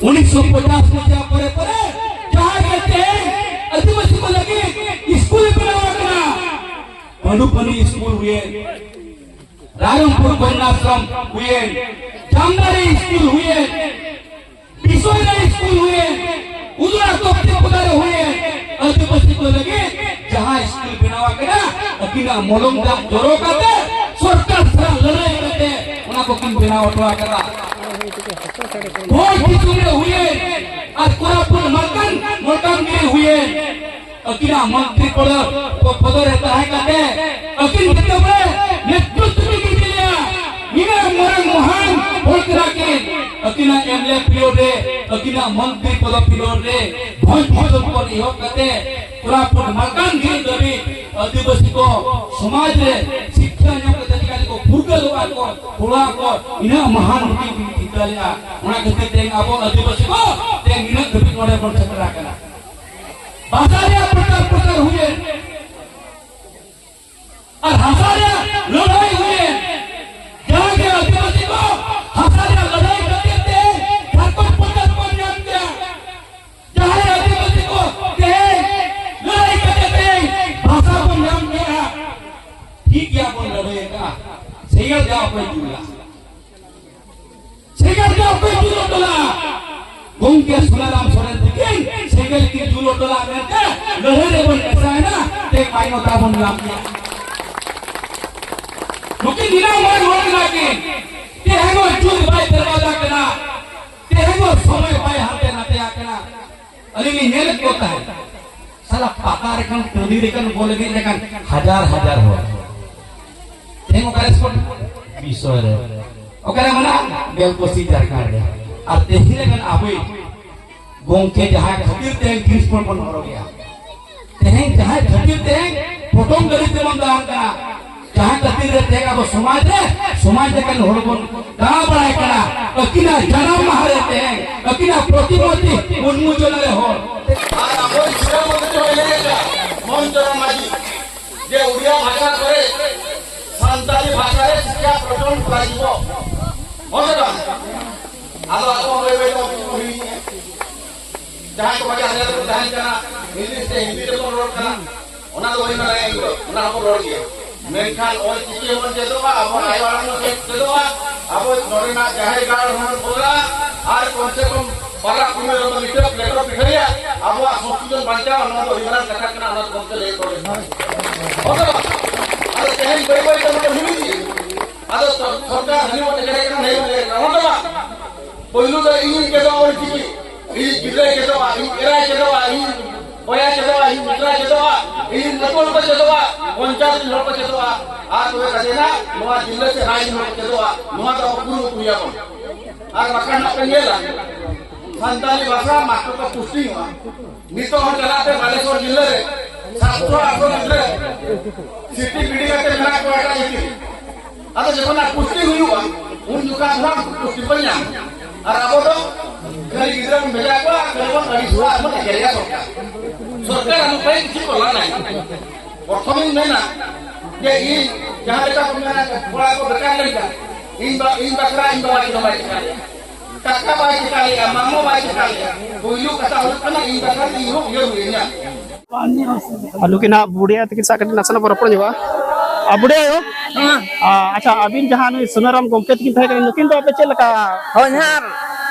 ᱩᱱᱤᱥᱥᱚ ᱯᱚᱪᱟᱥ ᱢᱟᱥᱤᱦᱟ ᱯᱚᱨᱮ ᱯᱚᱨᱮ ᱡᱟᱦᱟᱸ ᱜᱮ ᱛᱮᱦᱮᱧ ᱟᱹᱫᱤᱵᱟᱹᱥᱤ ᱠᱚ ᱞᱟᱹᱜᱤᱫ ᱥᱠᱩᱞ ᱵᱮᱱᱟᱣ ᱟᱠᱟᱱᱟ, ᱯᱟᱹᱰᱩᱯᱟᱹᱱᱤ ᱥᱠᱩᱞ ᱦᱩᱭᱮᱱ, ᱨᱟᱭᱨᱚᱝᱯᱩᱨ ᱠᱚᱱᱭᱟᱥᱨᱚᱢ ᱦᱩᱭᱮᱱ, ᱡᱟᱢᱫᱟᱨᱤ ᱥᱠᱩᱞ ᱦᱩᱭᱮᱱ, ᱵᱤᱥᱚᱭᱨᱮ ᱥᱠᱩᱞ ᱦᱩᱭᱮᱱ, ᱩᱫᱩᱨᱟ ᱛᱚᱯᱛᱤ ᱯᱚᱫᱟᱨᱮ ᱦᱩᱭᱮᱱ, ᱟᱹᱫᱤᱵᱟᱹᱥᱤ ᱠᱚ ᱞᱟᱹᱜᱤᱫ ᱡᱟᱦᱟᱸ ᱥᱠᱩᱞ ᱵᱮᱱᱟᱣ ᱟᱠᱟᱱᱟ, ᱟᱹᱠᱤᱱᱟᱜ ᱢᱚᱞᱚᱝ ᱫᱟᱜ ᱡᱚᱨᱚ ᱠᱟᱛᱮ, ᱥᱚᱨᱠᱟᱨ ᱥᱟᱞᱟᱜ ᱞᱟᱹᱲᱦᱟᱹᱭ ᱠᱟᱛᱮ ᱚᱱᱟ ᱠᱚᱠᱤᱱ ᱵᱮᱱᱟᱣ ᱦᱚᱴᱚ ᱟᱠᱟᱫᱟ᱾ ᱵᱷᱚᱸᱡᱽ ᱫᱤᱥᱚᱢ ᱨᱮ ᱦᱩᱭᱮᱱ ᱟᱨ ᱠᱳᱨᱟᱯᱩᱴ ᱢᱟᱞᱠᱟᱱ, ᱢᱟᱞᱠᱟᱱᱜᱤᱨᱤ ᱦᱩᱭᱮᱱ, ᱟᱹᱠᱤᱱᱟᱜ ᱢᱚᱱᱛᱨᱤ ᱯᱚᱫᱚ-, ᱯᱚ-, ᱯᱚᱫᱚ ᱨᱮ ᱛᱟᱦᱮᱸ ᱠᱟᱛᱮ ᱟᱹᱠᱤᱱ ᱡᱮᱛᱮ ᱵᱮᱲᱮ ᱱᱮᱛᱨᱤᱛᱵ ᱠᱤᱱ ᱤᱫᱤ ᱞᱮᱜᱼᱟ, ᱱᱤᱱᱟᱹᱜ ᱢᱟᱨᱟᱝ ᱢᱚᱦᱟᱱ ᱦᱚᱲ ᱠᱟᱱᱟ ᱠᱤᱱ᱾ ᱟᱹᱠᱤᱱᱟᱜ ᱮᱢ ᱮᱞ ᱮ ᱯᱤᱨᱤᱭᱚᱰ ᱨᱮ, ᱟᱹᱠᱤᱱᱟᱜ ᱢᱚᱱᱛᱨᱤ ᱯᱚᱫᱚ ᱯᱤᱨᱤᱭᱚᱰ ᱨᱮ ᱵᱷᱚᱸᱡᱽ ᱫᱤᱥᱚᱢ ᱠᱷᱚᱱ ᱮᱦᱚᱵ ᱠᱟᱛᱮ ᱠᱳᱨᱟᱯᱩᱴ ᱢᱟᱞᱠᱟᱱᱜᱤᱨᱤ ᱫᱷᱟᱹᱵᱤᱡ ᱟᱹᱫᱤᱵᱟᱹᱥᱤ ᱠᱚ ᱥᱚᱢᱟᱡᱽ ᱨᱮ ᱥᱤᱠᱠᱷᱟ ᱧᱟᱢ ᱠᱟᱛᱮ ᱪᱤᱠᱟ ᱛᱮᱠᱚ ᱯᱷᱩᱨᱜᱟᱹᱞᱚᱜᱼᱟ ᱠᱚ, ᱠᱚᱲᱟ ᱠᱚ, ᱤᱱᱟᱹᱜ ᱢᱚᱦᱟᱱ ᱨᱩᱴᱤ ᱠᱤᱱ ᱪᱤᱱᱛᱟᱹ ᱞᱮᱜᱼᱟ᱾ ᱚᱱᱟ ᱠᱷᱟᱹᱛᱤᱨ ᱛᱮ ᱟᱵᱚ ᱟᱹᱫᱤᱵᱟᱹᱥᱤ ᱠᱚ ᱛᱮᱦᱮᱧ ᱱᱤᱱᱟᱹᱜ ᱫᱷᱟᱹᱵᱤᱡ ᱱᱚᱰᱮ ᱵᱚᱱ ᱥᱮᱴᱮᱨ ᱟᱠᱟᱱᱟ᱾ ᱵᱷᱟᱥᱟ ᱨᱮᱭᱟᱜ ᱯᱨᱚᱪᱟᱨ ᱯᱨᱚᱥᱟᱨ ᱦᱩᱭᱮᱱ ᱟᱨ ᱦᱟᱥᱟ ᱨᱮᱭᱟᱜ ᱞᱟᱹᱲᱦᱟᱹᱭ ᱦᱩᱭᱮᱱ, ᱡᱟᱦᱟᱸ ᱜᱮ ᱟᱹᱫᱤᱵᱟᱹᱥᱤ ᱠᱚ ᱦᱟᱥᱟ ᱨᱮᱭᱟᱜ ᱞᱟᱹᱲᱦᱟᱹᱭ ᱠᱷᱟᱹᱛᱤᱨ ᱛᱮ ᱡᱷᱟᱲᱠᱷᱚᱸᱰ ᱯᱨᱚᱫᱮᱥ ᱵᱚᱱ ᱧᱟᱢ ᱠᱮᱫᱟ, ᱡᱟᱦᱟᱸᱭ ᱟᱹᱫᱤᱵᱟᱹᱥᱤ ᱠᱚ ᱛᱮᱦᱮᱧ ᱞᱟᱹᱲᱦᱟᱹᱭ ᱠᱟᱛᱮ ᱛᱮᱦᱮᱧ ᱵᱷᱟᱥᱟ ᱵᱚᱱ ᱧᱟᱢ ᱠᱮᱫᱟ, ᱴᱷᱤᱠ ᱜᱮᱭᱟ ᱵᱚᱱ ᱞᱟᱹᱲᱦᱟᱹᱭ ᱟᱠᱟᱫᱼᱟ, ᱥᱮ ᱥᱮᱸᱜᱮᱞ ᱫᱚ ᱚᱠᱚᱭ ᱡᱩᱞᱟ? ᱥᱮᱸᱜᱮᱞ ᱫᱚ ᱚᱠᱚᱭ ᱡᱩᱞ ᱦᱚᱴᱚ ᱞᱟᱜᱼᱟ? ᱜᱚᱢᱠᱮ ᱥᱩᱱᱟᱨᱟᱢ ᱥᱚᱨᱮᱱ ᱛᱤᱠᱤᱱ ᱥᱮᱸᱜᱮᱞ ᱠᱤᱱ ᱡᱩᱞ ᱦᱚᱴᱚ ᱞᱟᱜᱼᱟ ᱢᱮᱱᱛᱮ ᱞᱟᱹᱲᱦᱟᱹᱭ ᱨᱮᱵᱚᱱ ᱢᱮᱥᱟᱭᱮᱱᱟ, ᱛᱮᱦᱮᱧ ᱢᱟᱱᱚᱛᱟ ᱵᱚᱱ ᱧᱟᱢ ᱠᱮᱫᱟ᱾ ᱱᱩᱠᱤᱱ ᱫᱤᱱᱟᱹᱢ ᱦᱚᱲ ᱦᱚᱲ ᱠᱟᱱᱟ ᱠᱤᱱ, ᱛᱮᱦᱮᱧ ᱦᱚᱸ ᱡᱩᱜᱽ ᱵᱟᱭ ᱵᱮᱨᱵᱟᱫ ᱟᱠᱟᱱᱟ, ᱛᱮᱦᱮᱧ ᱦᱚᱸ ᱥᱚᱢᱚᱭ ᱵᱟᱭ ᱦᱟᱱᱛᱮ ᱱᱟᱛᱮ ᱟᱠᱟᱱᱟ᱾ ᱟᱹᱞᱤᱧ ᱞᱤᱧ ᱧᱮᱞᱮᱫ ᱠᱚ ᱛᱟᱦᱮᱸᱫ, ᱥᱟᱞᱟ ᱯᱟᱛᱟ ᱨᱮ ᱠᱷᱟᱱ ᱴᱟᱺᱰᱤ ᱨᱮ ᱠᱷᱟᱱ ᱵᱚᱞ ᱮᱱᱮᱡ ᱨᱮ ᱠᱷᱟᱱ ᱦᱟᱡᱟᱨ ᱦᱟᱡᱟᱨ ᱦᱚᱲ᱾ ᱛᱮᱦᱮᱧ ᱚᱠᱟᱨᱮ sport? ᱵᱤᱥᱚᱭ ᱨᱮ᱾ ᱚᱠᱟᱨᱮ ᱢᱮᱱᱟᱜᱼᱟ? ᱵᱮᱞᱯᱚᱥᱤ ᱡᱷᱟᱲᱠᱷᱚᱸᱰ ᱨᱮ᱾ ᱟᱨ ᱛᱮᱦᱮᱧ ᱨᱮ ᱠᱷᱟᱱ ᱟᱵᱚᱭᱤᱡ ᱜᱚᱢᱠᱮ ᱡᱟᱦᱟᱸ ᱠᱷᱟᱹᱛᱤᱨ ᱛᱮ ᱜᱨᱤᱥᱯᱚ ᱵᱚᱱ ᱦᱚᱨᱚᱜᱮᱜᱼᱟ, ᱛᱮᱦᱮᱧ ᱡᱟᱦᱟᱸᱭ ᱠᱷᱟᱹᱛᱤᱨ ᱛᱮ ᱯᱚᱴᱚᱢ ᱜᱟᱹᱰᱤ ᱛᱮᱵᱚᱱ ᱫᱟᱬᱟᱱ ᱠᱟᱱᱟ, ᱡᱟᱦᱟᱸ ᱠᱷᱟᱹᱛᱤᱨ ᱨᱮ ᱛᱮᱦᱮᱧ ᱟᱵᱚ ᱥᱚᱢᱟᱡᱽ ᱨᱮ, ᱥᱚᱢᱟᱡᱽ ᱞᱮᱠᱟᱱ ᱦᱚᱲ ᱵᱚᱱ ᱫᱟᱬᱟ ᱵᱟᱲᱟᱭ ᱠᱟᱱᱟ, ᱟᱹᱠᱤᱱᱟᱜ ᱡᱟᱱᱟᱢ ᱢᱟᱦᱟ ᱨᱮ ᱛᱮᱦᱮᱧ ᱟᱹᱠᱤᱱᱟᱜ ᱯᱨᱚᱛᱤᱢᱩᱨᱛᱤ ᱩᱱᱢᱳᱪᱚᱱ ᱨᱮ ᱦᱚᱲ᱾ ᱟᱨ ᱟᱵᱚ ᱥᱤᱨᱟᱹ ᱢᱚᱱᱛᱨᱤ ᱦᱚᱸ ᱞᱟᱹᱭ ᱟᱠᱟᱫ, ᱢᱚᱱ ᱪᱚᱨᱚᱱ ᱢᱟᱹᱡᱷᱤ, ᱡᱮ ᱩᱲᱤᱭᱟ ᱵᱷᱟᱥᱟ ᱠᱚᱨᱮ ᱥᱟᱱᱛᱟᱲᱤ ᱵᱷᱟᱥᱟ ᱨᱮ ᱥᱤᱠᱠᱷᱟ ᱯᱨᱚᱪᱚᱞᱚᱱ ᱠᱚᱨᱟᱣ ᱡᱤᱵᱚ᱾ ᱦᱚᱸ ᱥᱮ ᱵᱟᱝ? ᱟᱫᱚ ᱟᱵᱚ ᱵᱟᱹᱭ ᱵᱟᱹᱭ ᱛᱮ ᱚᱱᱛᱮ ᱵᱚᱱ ᱦᱤᱲᱤᱧᱮᱫᱼᱟ᱾ ᱡᱟᱦᱟᱸᱭ ᱠᱚ ᱵᱟᱡᱟᱨ ᱨᱮ ᱠᱚ ᱛᱟᱦᱮᱱ ᱠᱟᱱᱟ, ᱤᱝᱞᱤᱥ ᱛᱮ ᱦᱤᱱᱫᱤ ᱛᱮᱵᱚᱱ ᱨᱚᱲ ᱠᱟᱱᱟ, ᱚᱱᱟ ᱫᱚ ᱵᱟᱹᱧ ᱢᱮᱱᱟ ᱤᱧ ᱫᱚ, ᱚᱱᱟ ᱦᱚᱸᱵᱚᱱ ᱨᱚᱲ ᱜᱮᱭᱟ᱾ ᱢᱮᱱᱠᱷᱟᱱ ᱚᱞ ᱪᱤᱠᱤ ᱦᱚᱸᱵᱚᱱ ᱪᱮᱫᱚᱜᱼᱟ, ᱟᱵᱚ ᱟᱭᱳ ᱟᱲᱟᱝ ᱦᱚᱸ ᱪᱮᱫᱚᱜᱼᱟ, ᱟᱵᱚ ᱱᱚᱰᱮᱱᱟᱜ ᱡᱟᱦᱮᱨ ᱜᱟᱲ ᱦᱚᱸᱵᱚᱱ ᱵᱚᱫᱚᱞᱟ, ᱟᱨ ᱠᱚᱢ ᱥᱮ ᱠᱚᱢ ᱯᱟᱨᱟ ᱯᱩᱱᱟᱹᱭ ᱨᱮᱵᱚᱱ ᱞᱤᱴᱟᱹ ᱞᱮᱴᱚ ᱯᱤᱴᱷᱟᱹᱭᱟ, ᱟᱵᱚᱣᱟᱜ ᱥᱚᱝᱥᱠᱨᱤᱛᱤ ᱵᱟᱧᱪᱟᱣ, ᱱᱚᱣᱟ ᱫᱚ ᱟᱹᱰᱤ ᱢᱟᱨᱟᱝ ᱠᱟᱛᱷᱟ ᱠᱟᱱᱟ, ᱚᱱᱟ ᱫᱚ ᱜᱚᱢᱠᱮ ᱞᱟᱹᱭ ᱦᱚᱴᱚ ᱞᱮᱫ ᱛᱟᱦᱮᱸᱫ᱾ ᱦᱚᱸ ᱥᱮ ᱵᱟᱝ? ᱟᱫᱚ ᱛᱮᱦᱮᱧ ᱵᱟᱹᱭ ᱵᱟᱹᱭ ᱛᱮ ᱚᱱᱟ ᱫᱚ ᱦᱤᱲᱤᱧ ᱤᱫᱤᱜ ᱠᱟᱱᱟ᱾ ᱟᱫᱚ ᱥᱚᱨᱠᱟᱨ ᱦᱟᱹᱱᱤ ᱵᱚᱱ ᱮᱜᱮᱨᱮ ᱠᱟᱱᱟ, ᱱᱟᱹᱭ ᱵᱚᱱ ᱮᱜᱮᱨᱮ ᱠᱟᱱᱟ, ᱚᱱᱟ ᱫᱚ ᱵᱟᱝ᱾ ᱯᱳᱭᱞᱳ ᱫᱚ ᱤᱧᱤᱧ ᱪᱮᱫᱚᱜᱼᱟ ᱚᱞ ᱪᱤᱠᱤ, ᱤᱧᱤᱡ ᱜᱤᱫᱽᱨᱟᱹᱭ ᱪᱮᱫᱚᱜᱼᱟ, ᱤᱧ ᱮᱨᱟᱭ ᱪᱮᱫᱚᱜᱼᱟ, ᱤᱧ ᱵᱚᱭᱦᱟᱭ ᱪᱮᱫᱚᱜᱼᱟ, ᱤᱧ ᱢᱤᱛᱨᱟᱭ ᱪᱮᱫᱚᱜᱼᱟ, ᱤᱧ ᱟᱹᱛᱩ ᱦᱚᱲ ᱠᱚ ᱪᱮᱫᱚᱜᱼᱟ, ᱯᱚᱧᱪᱟᱭᱮᱛ ᱨᱮᱱ ᱦᱚᱲ ᱠᱚ ᱪᱮᱫᱚᱜᱼᱟ, ᱟᱨ ᱛᱚᱵᱮ ᱠᱟᱛᱮ ᱱᱟᱜ ᱱᱚᱣᱟ ᱡᱤᱞᱟᱹ ᱥᱮ ᱨᱟᱡᱽ ᱨᱮᱱ ᱦᱚᱲ ᱠᱚ ᱪᱮᱫᱚᱜᱼᱟ᱾ ᱱᱚᱣᱟ ᱫᱚ ᱟᱵᱚ ᱠᱩᱨᱩᱢᱩᱴᱩᱭᱟᱵᱚᱱ᱾ ᱟᱨ ᱵᱟᱠᱷᱟᱱ ᱱᱟᱜ ᱯᱮ ᱧᱮᱞᱟ, ᱥᱟᱱᱛᱟᱲᱤ ᱵᱷᱟᱥᱟ ᱢᱟᱥᱴᱟᱨ ᱠᱚ ᱯᱳᱥᱴᱤᱝᱚᱜᱼᱟ᱾ ᱱᱤᱛᱚᱜ ᱦᱚᱸ ᱪᱟᱞᱟᱜ ᱛᱮ ᱵᱟᱞᱮᱥᱚᱨ ᱡᱤᱞᱟᱹ ᱨᱮ ᱥᱟᱛᱥᱚ ᱟᱴᱥᱚ ᱜᱤᱫᱽᱨᱟᱹ ᱥᱤᱴᱤ ᱵᱤᱰᱤ ᱠᱟᱛᱮ ᱢᱮᱱᱟᱜ ᱠᱚᱣᱟ ᱮᱴᱟᱜ ᱡᱟᱹᱛᱤ ᱨᱮ᱾ ᱟᱫᱚ ᱡᱚᱠᱷᱚᱱ ᱟᱜ ᱯᱳᱥᱴᱤᱝ ᱦᱩᱭᱩᱜᱼᱟ, ᱩᱱ ᱡᱚᱠᱷᱚᱱ ᱫᱚ ᱦᱟᱸᱜ ᱯᱳᱥᱴᱤᱝ ᱠᱚ ᱧᱟᱢᱟ᱾ ᱟᱨ ᱟᱵᱚ ᱫᱚ ᱠᱷᱟᱹᱞᱤ ᱜᱤᱫᱽᱨᱟᱹ ᱵᱚᱱ ᱵᱷᱮᱡᱟ ᱠᱚᱣᱟ, ᱠᱷᱟᱹᱞᱤ ᱵᱚᱱ ᱟᱹᱲᱤᱥᱚᱜᱼᱟ ᱟᱨ ᱵᱚᱱ ᱮᱜᱮᱨᱮᱭᱟ ᱥᱚᱨᱠᱟᱨ᱾ ᱥᱚᱨᱠᱟᱨ ᱟᱜ ᱩᱯᱟᱹᱭ ᱠᱤᱪᱷᱩ ᱠᱚ ᱞᱟᱱᱟᱭ᱾ ᱯᱨᱚᱛᱷᱚᱢᱤᱧ ᱢᱮᱱᱟ ᱡᱮ ᱤᱧ ᱡᱟᱦᱟᱸ ᱞᱮᱠᱟ ᱠᱚ ᱢᱮᱱᱟ, ᱠᱚᱲᱟ ᱠᱚ ᱵᱮᱠᱟᱨ ᱞᱮᱱᱠᱷᱟᱱ ᱤᱧ ᱵᱟ-, ᱤᱧ ᱵᱟᱠᱷᱨᱟ ᱤᱧ ᱵᱟᱵᱟ ᱪᱮᱫ ᱦᱚᱸ ᱵᱟᱭ ᱪᱤᱠᱟ ᱞᱮᱫᱟ᱾ ᱠᱟᱠᱟ ᱵᱟᱭ ᱪᱤᱠᱟ ᱞᱮᱫᱟ, ᱢᱟᱢᱚ ᱵᱟᱭ ᱪᱤᱠᱟ ᱞᱮᱫᱟ᱾ ᱯᱩᱭᱞᱩ ᱠᱟᱛᱷᱟ ᱦᱩᱭᱩᱜ ᱠᱟᱱᱟ, ᱤᱧ ᱵᱟᱠᱷᱨᱟ ᱤᱧ ᱦᱚᱸ ᱩᱭᱦᱟᱹᱨ ᱦᱩᱭᱟᱹᱧᱟ᱾ ᱟᱨ ᱱᱩᱠᱤᱱ ᱦᱟᱸᱜ ᱵᱩᱰᱷᱤ ᱟᱭᱳ ᱛᱟᱹᱠᱤᱱ ᱥᱟᱶ ᱠᱟᱹᱴᱤᱡ ᱱᱟᱥᱮᱱᱟᱜ ᱵᱚᱱ ᱨᱚᱯᱚᱲ ᱧᱚᱜᱚᱜᱼᱟ᱾ ᱟᱨ ᱵᱩᱰᱷᱤ ᱟᱭᱳ, ᱦᱮᱸ᱾ ᱟ, ᱟᱪᱪᱷᱟ, ᱟᱹᱵᱤᱱ ᱡᱟᱦᱟᱸ ᱱᱩᱭ ᱥᱩᱱᱟᱹᱨᱟᱢ ᱜᱚᱢᱠᱮ ᱛᱟᱹᱠᱤᱱ ᱛᱟᱦᱮᱸ ᱠᱟᱱᱟ, ᱱᱩᱠᱤᱱ ᱫᱚ ᱟᱯᱮ ᱪᱮᱫ ᱞᱮᱠᱟ? ᱦᱚᱧᱦᱟᱨ,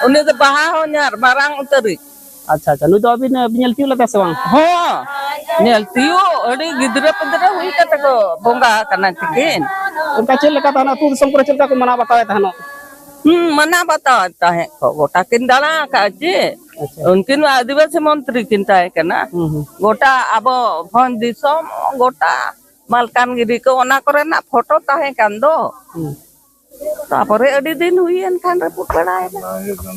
ᱩᱱᱤ ᱫᱚ ᱵᱟᱦᱟ ᱦᱚᱧᱦᱟᱨ, ᱢᱟᱨᱟᱝ ᱩᱛᱟᱹᱨᱤᱡ᱾ ᱟᱪᱪᱷᱟ, ᱟᱪᱪᱷᱟ, ᱱᱩᱭ ᱫᱚ ᱟᱹᱵᱤᱱ, ᱮ, ᱵᱤᱱ ᱧᱮᱞ ᱛᱤᱭᱳᱜ ᱞᱮᱫᱟ ᱥᱮ ᱵᱟᱝ? ᱦᱚᱸ, ᱧᱮᱞ ᱛᱤᱭᱳᱜ, ᱟᱹᱰᱤ ᱜᱤᱫᱽᱨᱟᱹ ᱯᱤᱫᱽᱨᱟᱹ ᱦᱩᱭ ᱠᱟᱛᱮ ᱠᱚ ᱵᱚᱸᱜᱟ ᱟᱠᱟᱱᱟ ᱛᱤᱠᱤᱱ᱾ ᱚᱱᱠᱟ ᱪᱮᱫ ᱞᱮᱠᱟ ᱛᱟᱦᱮᱱᱟ, ᱟᱹᱛᱩ ᱫᱤᱥᱚᱢ ᱠᱚᱨᱮ ᱪᱮᱫ ᱞᱮᱠᱟ ᱠᱚ ᱢᱟᱱᱟᱣ ᱵᱟᱛᱟᱣᱮᱫ ᱛᱟᱦᱮᱱᱚᱜ? ᱦᱩᱸ, ᱢᱟᱱᱟᱣ ᱵᱟᱛᱟᱣᱮᱫ ᱛᱟᱦᱮᱸᱫ ᱠᱚ, ᱜᱚᱴᱟ ᱠᱤᱱ ᱫᱟᱬᱟ ᱟᱠᱟᱫᱼᱟ ᱪᱮ᱾ ᱟᱪᱪᱷᱟ᱾ ᱩᱱᱠᱤᱱ ᱢᱟ ᱟᱹᱫᱤᱵᱟᱹᱥᱤ ᱢᱚᱱᱛᱨᱤ ᱠᱤᱱ ᱛᱟᱦᱮᱸ ᱠᱟᱱᱟ᱾ ᱦᱩᱸ, ᱦᱩᱸ᱾ ᱜᱚᱴᱟ ᱟᱵᱚ ᱵᱷᱚᱸᱡᱽ ᱫᱤᱥᱚᱢ, ᱜᱚᱴᱟ ᱢᱟᱞᱠᱟᱱᱜᱤᱨᱤ ᱠᱚ, ᱚᱱᱟ ᱠᱚᱨᱮᱱᱟᱜ ᱯᱷᱳᱴᱳ ᱛᱟᱦᱮᱸ ᱠᱟᱱ ᱫᱚ᱾ ᱦᱩᱸ᱾ ᱛᱟᱯᱚᱨᱮ ᱟᱹᱰᱤ ᱫᱤᱱ ᱦᱩᱭᱮᱱ ᱠᱷᱟᱱ ᱨᱟᱹᱯᱩᱫ ᱵᱟᱲᱟᱭᱮᱱᱟ᱾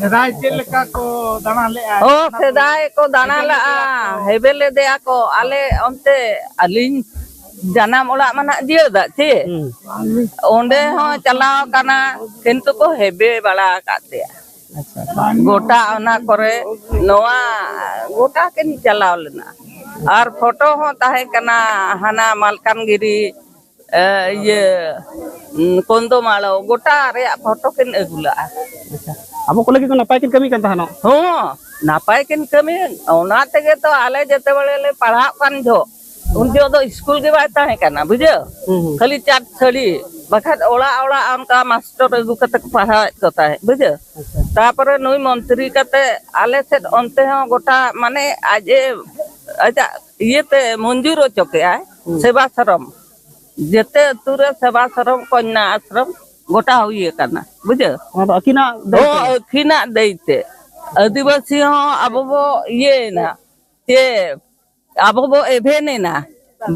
ᱥᱮᱫᱟᱭ ᱪᱮᱫ ᱞᱮᱠᱟ ᱠᱚ ᱫᱟᱬᱟ ᱞᱮᱜᱼᱟ? ᱚ, ᱚᱱᱟ ᱠᱚ ᱥᱮᱫᱟᱭ ᱠᱚ ᱫᱟᱬᱟ ᱦᱮᱵᱮᱞ ᱞᱮᱜᱼᱟ, ᱞᱮᱫᱮᱭᱟ ᱠᱚ᱾ ᱦᱮᱵᱮᱞ ᱞᱮᱫᱮᱭᱟ ᱠᱚ᱾ ᱟᱞᱮ ᱚᱱᱛᱮ ᱟᱹᱞᱤᱧ ᱡᱟᱱᱟᱢ ᱚᱲᱟᱜ ᱢᱟ ᱱᱟᱜ ᱡᱤᱭᱟᱹ ᱫᱟᱜ ᱪᱮ? ᱦᱩᱸ᱾ ᱚᱸᱰᱮ ᱦᱚᱸ ᱪᱟᱞᱟᱣ ᱠᱟᱱᱟ, ᱠᱤᱱᱛᱩ ᱠᱚ ᱦᱮᱵᱮ ᱵᱟᱲᱟ ᱟᱠᱟᱫ ᱞᱮᱭᱟ᱾ ᱟᱪᱪᱷᱟ, ᱟᱪᱪᱷᱟ᱾ ᱜᱚᱴᱟ ᱚᱱᱟ ᱠᱚᱨᱮ, ᱱᱚᱣᱟ ᱜᱚᱴᱟ ᱠᱤᱱ ᱪᱟᱞᱟᱣ ᱞᱮᱱᱟ᱾ ᱟᱨ ᱯᱷᱳᱴᱳ ᱦᱚᱸ ᱛᱟᱦᱮᱸ ᱠᱟᱱᱟ, ᱦᱟᱱᱟ ᱢᱟᱞᱠᱟᱱᱜᱤᱨᱤ, ᱮ, ᱤᱭᱟᱹ, ᱩᱸ, ᱠᱚᱱᱫᱚᱢᱟᱲᱚ, ᱜᱚᱴᱟ ᱨᱮᱭᱟᱜ ᱯᱷᱳᱴᱳ ᱠᱤᱱ ᱟᱹᱜᱩ ᱞᱟᱜᱼᱟ᱾ ᱟᱪᱪᱷᱟ᱾ ᱟᱵᱚ ᱠᱚ ᱞᱟᱹᱜᱤᱫ ᱫᱚ ᱱᱟᱯᱟᱭ ᱠᱤᱱ ᱠᱟᱹᱢᱤ ᱠᱟᱱ ᱛᱟᱦᱮᱱᱚᱜ᱾ ᱦᱚᱸ, ᱱᱟᱯᱟᱭ ᱠᱤᱱ ᱠᱟᱹᱢᱤ, ᱚᱱᱟ ᱛᱮᱜᱮ ᱛᱚ ᱟᱞᱮ ᱡᱮᱛᱮ ᱵᱮᱲᱮ ᱞᱮ ᱯᱟᱲᱦᱟᱜ ᱠᱟᱱ ᱡᱚᱦᱚᱜ, ᱩᱱ ᱡᱚᱦᱚᱜ ᱫᱚ ᱥᱠᱩᱞ ᱜᱮ ᱵᱟᱭ ᱛᱟᱦᱮᱸ ᱠᱟᱱᱟ, ᱵᱩᱡᱷᱟᱹᱣ? ᱦᱩᱸ, ᱦᱩᱸ᱾ ᱠᱷᱟᱹᱞᱤ ᱪᱟᱴ ᱥᱟᱹᱲᱤ, ᱵᱟᱠᱷᱟᱡ ᱚᱲᱟᱜ ᱚᱲᱟᱜ ᱚᱱᱠᱟ ᱢᱟᱥᱴᱚᱨ ᱟᱹᱜᱩ ᱠᱟᱛᱮ ᱠᱚ ᱯᱟᱲᱦᱟᱣᱮᱫ ᱠᱚ ᱛᱟᱦᱮᱸᱫ, ᱵᱩᱡᱷᱟᱹᱣ? ᱟᱪᱪᱷᱟ᱾ ᱛᱟᱯᱚᱨᱮ ᱱᱩᱭ ᱢᱚᱱᱛᱨᱤ ᱠᱟᱛᱮ ᱟᱞᱮ ᱥᱮᱫ ᱚᱱᱛᱮ ᱦᱚᱸ ᱜᱚᱴᱟ, ᱢᱟᱱᱮ, ᱟᱡ ᱮ, ᱟᱡᱟᱜ ᱤᱭᱟᱹᱛᱮ ᱢᱚᱧᱡᱩᱨ ᱦᱚᱪᱚ ᱠᱮᱜᱼᱟᱭ, ᱦᱩᱸ᱾ ᱥᱮᱵᱟᱥᱨᱚᱢ᱾ ᱡᱮᱛᱮ ᱟᱹᱛᱩ ᱨᱮ ᱥᱮᱵᱟᱥᱨᱚᱢ, ᱠᱚᱱᱭᱟ ᱟᱥᱨᱚᱢ ᱜᱚᱴᱟ ᱦᱩᱭ ᱟᱠᱟᱱᱟ, ᱵᱩᱡᱷᱟᱹᱣ? ᱚᱱᱟ ᱫᱚ ᱟᱹᱠᱤᱱᱟᱜ ᱫᱟᱹᱭᱤᱛ ᱦᱚᱸ, ᱛᱮ? ᱟᱹᱠᱤᱱᱟᱜ ᱫᱟᱹᱭᱤᱛ ᱛᱮ᱾ ᱟᱹᱫᱤᱵᱟᱹᱥᱤ ᱦᱚᱸ ᱟᱵᱚ ᱵᱚ ᱤᱭᱟᱹᱭᱮᱱᱟ, ᱪᱮ ᱟᱵᱚ ᱵᱚ ᱮᱵᱷᱮᱱ ᱮᱱᱟ,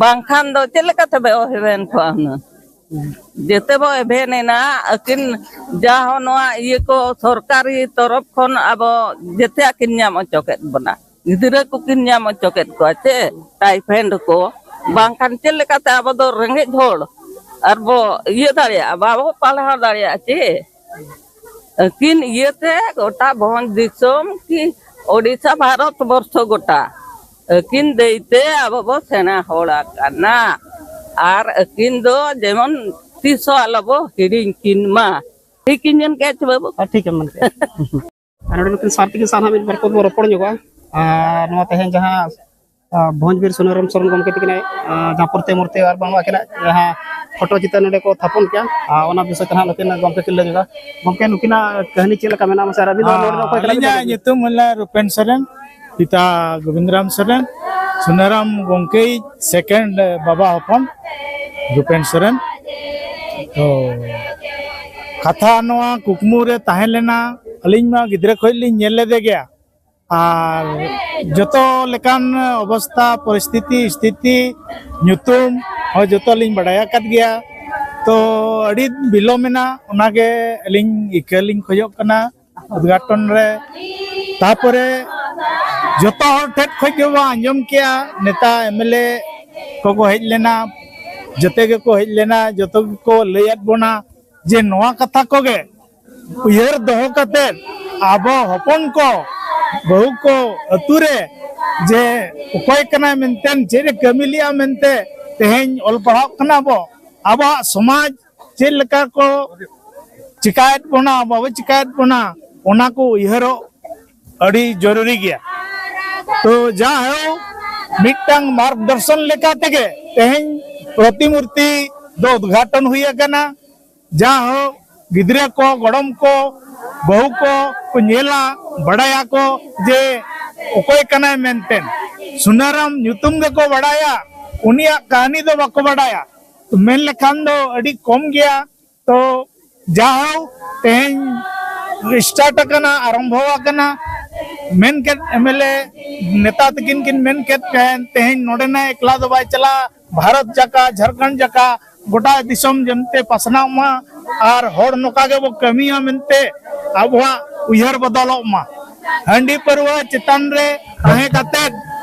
ᱵᱟᱝᱠᱷᱟᱱ ᱫᱚ ᱪᱮᱫ ᱞᱮᱠᱟ ᱛᱮᱵᱚ ᱮᱵᱷᱮᱱ ᱠᱚᱜᱼᱟ ᱦᱩᱱᱟᱹᱝ? ᱡᱮᱛᱮ ᱵᱚ ᱮᱵᱷᱮᱱ ᱮᱱᱟ, ᱟᱹᱠᱤᱱ ᱡᱟ ᱦᱚᱸ ᱱᱚᱣᱟ ᱤᱭᱟᱹ ᱠᱚ ᱥᱚᱨᱠᱟᱨᱤ ᱛᱚᱨᱚᱯ ᱠᱷᱚᱱ ᱟᱵᱚ ᱡᱮᱛᱮᱭᱟᱜ ᱠᱤᱱ ᱧᱟᱢ ᱦᱚᱪᱚ ᱠᱮᱫ ᱵᱚᱱᱟ᱾ ᱜᱤᱫᱽᱨᱟᱹ ᱠᱚᱠᱤᱱ ᱧᱟᱢ ᱦᱚᱪᱚ ᱠᱮᱫ ᱠᱚᱣᱟ ᱪᱮ, ᱴᱟᱭᱯᱷᱚᱭᱮᱰ ᱠᱚ᱾ ᱵᱟᱝᱠᱷᱟᱱ ᱪᱮᱫ ᱞᱮᱠᱟᱛᱮ ᱟᱵᱚ ᱫᱚ ᱨᱮᱸᱜᱮᱡ ᱦᱚᱲ ᱟᱨ ᱵᱚ ᱤᱭᱟᱹ ᱫᱟᱲᱮᱭᱟᱜᱼᱟ, ᱵᱟᱵᱚ ᱯᱟᱲᱦᱟᱣ ᱫᱟᱲᱮᱭᱟᱜᱼᱟ ᱪᱮ? ᱟᱹᱠᱤᱱ ᱤᱭᱟᱹᱛᱮ ᱜᱚᱴᱟ ᱵᱷᱚᱸᱡᱽ ᱫᱤᱥᱚᱢ ᱠᱤ ᱳᱰᱤᱥᱟ, ᱵᱷᱟᱨᱚᱛ ᱵᱚᱨᱥᱚ ᱜᱚᱴᱟ ᱟᱹᱠᱤᱱ ᱫᱟᱹᱭᱛᱮ ᱟᱵᱚ ᱵᱚ ᱥᱮᱬᱟ ᱦᱚᱲ ᱟᱠᱟᱱᱟ᱾ ᱟᱨ ᱟᱹᱠᱤᱱ ᱫᱚ ᱡᱮᱢᱚᱱ ᱛᱤᱥ ᱦᱚᱸ ᱟᱞᱚ ᱵᱚ ᱦᱤᱲᱤᱧ ᱠᱤᱱ ᱢᱟ᱾ ᱴᱷᱤᱠ ᱤᱧ ᱢᱮᱱ ᱠᱮᱜᱼᱟ ᱪᱮ ᱵᱟᱹᱵᱩ? ᱦᱮᱸ, ᱴᱷᱤᱠ ᱮᱢ ᱢᱮᱱ ᱠᱮᱜᱼᱟ᱾ ᱟᱨ ᱱᱚᱰᱮ ᱱᱩᱠᱤᱱ ᱥᱟᱨ ᱛᱟᱹᱠᱤᱱ ᱥᱟᱶ ᱦᱟᱸᱜ ᱢᱤᱫ ᱵᱟᱨ ᱠᱚ ᱵᱚ ᱨᱚᱯᱚᱲ ᱧᱚᱜᱚᱜᱼᱟ᱾ ᱟᱨ ᱱᱚᱣᱟ ᱛᱮᱦᱮᱧ ᱡᱟᱦᱟᱸ ᱟᱨ ᱵᱷᱚᱸᱡᱽ ᱵᱤᱨ ᱥᱩᱱᱟᱹᱨᱟᱢ ᱥᱚᱨᱮᱱ ᱜᱚᱢᱠᱮ ᱛᱟᱹᱠᱤᱱᱟᱜ, ᱟᱨ, ᱡᱟᱦᱟᱸ ᱯᱨᱚᱛᱤᱢᱩᱨᱛᱤ ᱟᱨ ᱵᱟᱝ ᱟᱹᱠᱤᱱᱟᱜ ᱡᱟᱦᱟᱸ ᱯᱷᱳᱴᱳ ᱪᱤᱛᱟᱹᱨ ᱱᱚᱰᱮ ᱠᱚ ᱛᱷᱟᱯᱚᱱ ᱠᱮᱜᱼᱟ, ᱟᱨ ᱚᱱᱟ ᱵᱤᱥᱚᱭ ᱛᱮ ᱱᱟᱦᱟᱜ ᱱᱩᱠᱤᱱ ᱜᱚᱢᱠᱮ ᱠᱤᱱ ᱞᱟᱹᱭ ᱧᱚᱜᱟ᱾ ᱜᱚᱢᱠᱮ, ᱱᱩᱠᱤᱱᱟᱜ ᱠᱟᱹᱦᱱᱤ ᱪᱮᱫ ᱞᱮᱠᱟ ᱢᱮᱱᱟᱜᱼᱟ ᱢᱟᱥᱮ? ᱟᱨ ᱟᱹᱵᱤᱱ ᱫᱚ ᱱᱚᱰᱮ ᱫᱚ ᱚᱠᱚᱭ ᱠᱟᱱᱟ ᱵᱤᱱ? ᱟᱹᱞᱤᱧᱟᱜ ᱧᱩᱛᱩᱢ ᱦᱩᱭᱩᱜ ᱠᱟᱱᱟ ᱨᱩᱯᱮᱱ ᱥᱚᱨᱮᱱ, ᱯᱤᱛᱟ ᱜᱳᱵᱤᱱᱫᱨᱟᱢ ᱥᱚᱨᱮᱱ, ᱥᱩᱱᱟᱹᱨᱟᱢ ᱜᱚᱢᱠᱮᱭᱤᱡ ᱥᱮᱠᱮᱱᱰ ᱵᱟᱵᱟ ᱦᱚᱯᱚᱱ ᱨᱩᱯᱮᱱ ᱥᱚᱨᱮᱱ᱾ ᱛᱚ ᱠᱟᱛᱷᱟ ᱱᱚᱣᱟ ᱠᱩᱠᱢᱩ ᱨᱮ ᱛᱟᱦᱮᱸ ᱞᱮᱱᱟ, ᱟᱹᱞᱤᱧ ᱢᱟ ᱜᱤᱫᱽᱨᱟᱹ ᱠᱷᱚᱱ ᱞᱤᱧ ᱧᱮᱞ ᱞᱮᱫᱮ ᱜᱮᱭᱟ, ᱟᱨ ᱡᱚᱛᱚ ᱞᱮᱠᱟᱱ ᱚᱵᱚᱥᱛᱟ, ᱯᱚᱨᱤᱥᱛᱷᱤᱛᱤ, ᱥᱛᱷᱤᱛᱤ, ᱧᱩᱛᱩᱢ ᱦᱚᱸ ᱡᱚᱛᱚ ᱞᱤᱧ ᱵᱟᱰᱟᱭ ᱟᱠᱟᱫ ᱜᱮᱭᱟ᱾ ᱛᱚ ᱟᱹᱰᱤ ᱵᱤᱞᱚᱢ ᱮᱱᱟ, ᱚᱱᱟᱜᱮ ᱟᱹᱞᱤᱧ ᱤᱠᱟᱹ ᱞᱤᱧ ᱠᱷᱚᱡᱚᱜ ᱠᱟᱱᱟ ᱩᱫᱽᱜᱷᱟᱴᱚᱱ ᱨᱮ᱾ ᱛᱟᱯᱚᱨᱮ ᱡᱚᱛᱚ ᱦᱚᱲ ᱴᱷᱮᱱ ᱠᱷᱚᱱ ᱜᱮᱵᱚᱱ ᱟᱸᱡᱚᱢ ᱠᱮᱜᱼᱟ, ᱱᱮᱛᱟ ᱮᱢ ᱮᱞ ᱮ ᱠᱚᱠᱚ ᱦᱮᱡ ᱞᱮᱱᱟ, ᱡᱚᱛᱚ ᱜᱮᱠᱚ ᱦᱮᱡ ᱞᱮᱱᱟ, ᱡᱚᱛᱚ ᱜᱮᱠᱚ ᱞᱟᱹᱭᱟᱫ ᱵᱚᱱᱟ ᱡᱮ ᱱᱚᱣᱟ ᱠᱟᱛᱷᱟ ᱠᱚᱜᱮ ᱩᱭᱦᱟᱹᱨ ᱫᱚᱦᱚ ᱠᱟᱛᱮᱫ ᱟᱵᱚ ᱦᱚᱯᱚᱱ ᱠᱚ, ᱵᱟᱹᱦᱩ ᱠᱚ ᱟᱹᱛᱩ ᱨᱮ ᱡᱮ ᱚᱠᱚᱭ ᱠᱟᱱᱟᱭ ᱢᱮᱱᱛᱮ, ᱪᱮᱫ ᱮ ᱠᱟᱹᱢᱤ ᱞᱮᱜᱼᱟ ᱢᱮᱱᱛᱮ ᱛᱮᱦᱮᱧ ᱚᱞ ᱯᱟᱲᱦᱟᱜ ᱠᱟᱱᱟ ᱵᱚ, ᱟᱵᱚᱣᱟᱜ ᱥᱚᱢᱟᱡᱽ ᱪᱮᱫ ᱞᱮᱠᱟ ᱠᱚ ᱪᱤᱠᱟᱭᱮᱫ ᱵᱚᱱᱟ, ᱵᱟᱵᱚ ᱪᱤᱠᱟᱭᱮᱫ ᱵᱚᱱᱟ, ᱚᱱᱟ ᱠᱚ ᱩᱭᱦᱟᱹᱨᱚᱜ ᱟᱹᱰᱤ ᱡᱚᱨᱩᱨᱤ ᱜᱮᱭᱟ᱾ ᱛᱚ ᱡᱟᱭᱦᱳᱠ, ᱢᱤᱫᱴᱟᱝ ᱢᱟᱨᱜᱽᱫᱚᱨᱥᱚᱱ ᱞᱮᱠᱟ ᱛᱮᱜᱮ ᱛᱮᱦᱮᱧ ᱯᱨᱚᱛᱤᱢᱩᱨᱛᱤ ᱫᱚ ᱩᱫᱽᱜᱷᱟᱴᱚᱱ ᱦᱩᱭ ᱟᱠᱟᱱᱟ᱾ ᱡᱟᱭᱦᱳᱠ, ᱜᱤᱫᱽᱨᱟᱹ ᱠᱚ, ᱜᱚᱲᱚᱢ ᱠᱚ, ᱵᱟᱹᱦᱩ ᱠᱚ ᱠᱚ ᱧᱮᱞᱟ, ᱵᱟᱲᱟᱭᱟᱠᱚ ᱡᱮ ᱚᱠᱚᱭ ᱠᱟᱱᱟᱭ ᱢᱮᱱᱛᱮ᱾ ᱥᱩᱱᱟᱨᱟᱢ ᱧᱩᱛᱩᱢ ᱜᱮᱠᱚ ᱵᱟᱲᱟᱭᱟ, ᱩᱱᱤᱭᱟᱜ ᱠᱟᱹᱦᱱᱤ ᱫᱚ ᱵᱟᱠᱚ ᱵᱟᱲᱟᱭᱟ᱾ ᱢᱮᱱ ᱞᱮᱠᱷᱟᱱ ᱫᱚ ᱟᱹᱰᱤ ᱠᱚᱢ ᱜᱮᱭᱟ᱾ ᱛᱚ ᱡᱟᱦᱟᱸ ᱛᱮᱦᱮᱧ ᱥᱴᱟᱨᱴ ᱟᱠᱟᱱᱟ, ᱟᱨᱟᱢᱵᱷᱚ ᱟᱠᱟᱱᱟ, ᱢᱮᱱ ᱠᱮᱫ ᱮᱢ ᱮᱞ ᱮ ᱱᱮᱛᱟ ᱛᱟᱹᱠᱤᱱ ᱠᱤᱱ ᱢᱮᱱ ᱠᱮᱫ ᱛᱟᱦᱮᱸᱱ, ᱛᱮᱦᱮᱧ ᱱᱚᱰᱮᱱᱟᱜ ᱮᱠᱞᱟ ᱫᱚ ᱵᱟᱭ ᱪᱟᱞᱟᱜᱼᱟ, ᱵᱷᱟᱨᱚᱛ ᱡᱟᱠᱟ, ᱡᱷᱟᱲᱠᱷᱚᱸᱰ ᱡᱟᱠᱟ, ᱜᱚᱴᱟ ᱫᱤᱥᱚᱢ ᱡᱮᱢᱛᱮ ᱯᱟᱥᱱᱟᱣ ᱢᱟ ᱟᱨ ᱦᱚᱲ ᱱᱚᱝᱠᱟ ᱜᱮᱵᱚ ᱠᱟᱹᱢᱤᱭᱟ ᱢᱮᱱᱛᱮ ᱟᱵᱚᱣᱟᱜ ᱩᱭᱦᱟᱹᱨ ᱵᱚᱫᱚᱞᱚᱜ ᱢᱟ᱾ ᱦᱟᱺᱰᱤ ᱯᱟᱹᱨᱣᱟᱹ ᱪᱮᱛᱟᱱ ᱨᱮ ᱛᱟᱦᱮᱸ ᱠᱟᱛᱮᱫ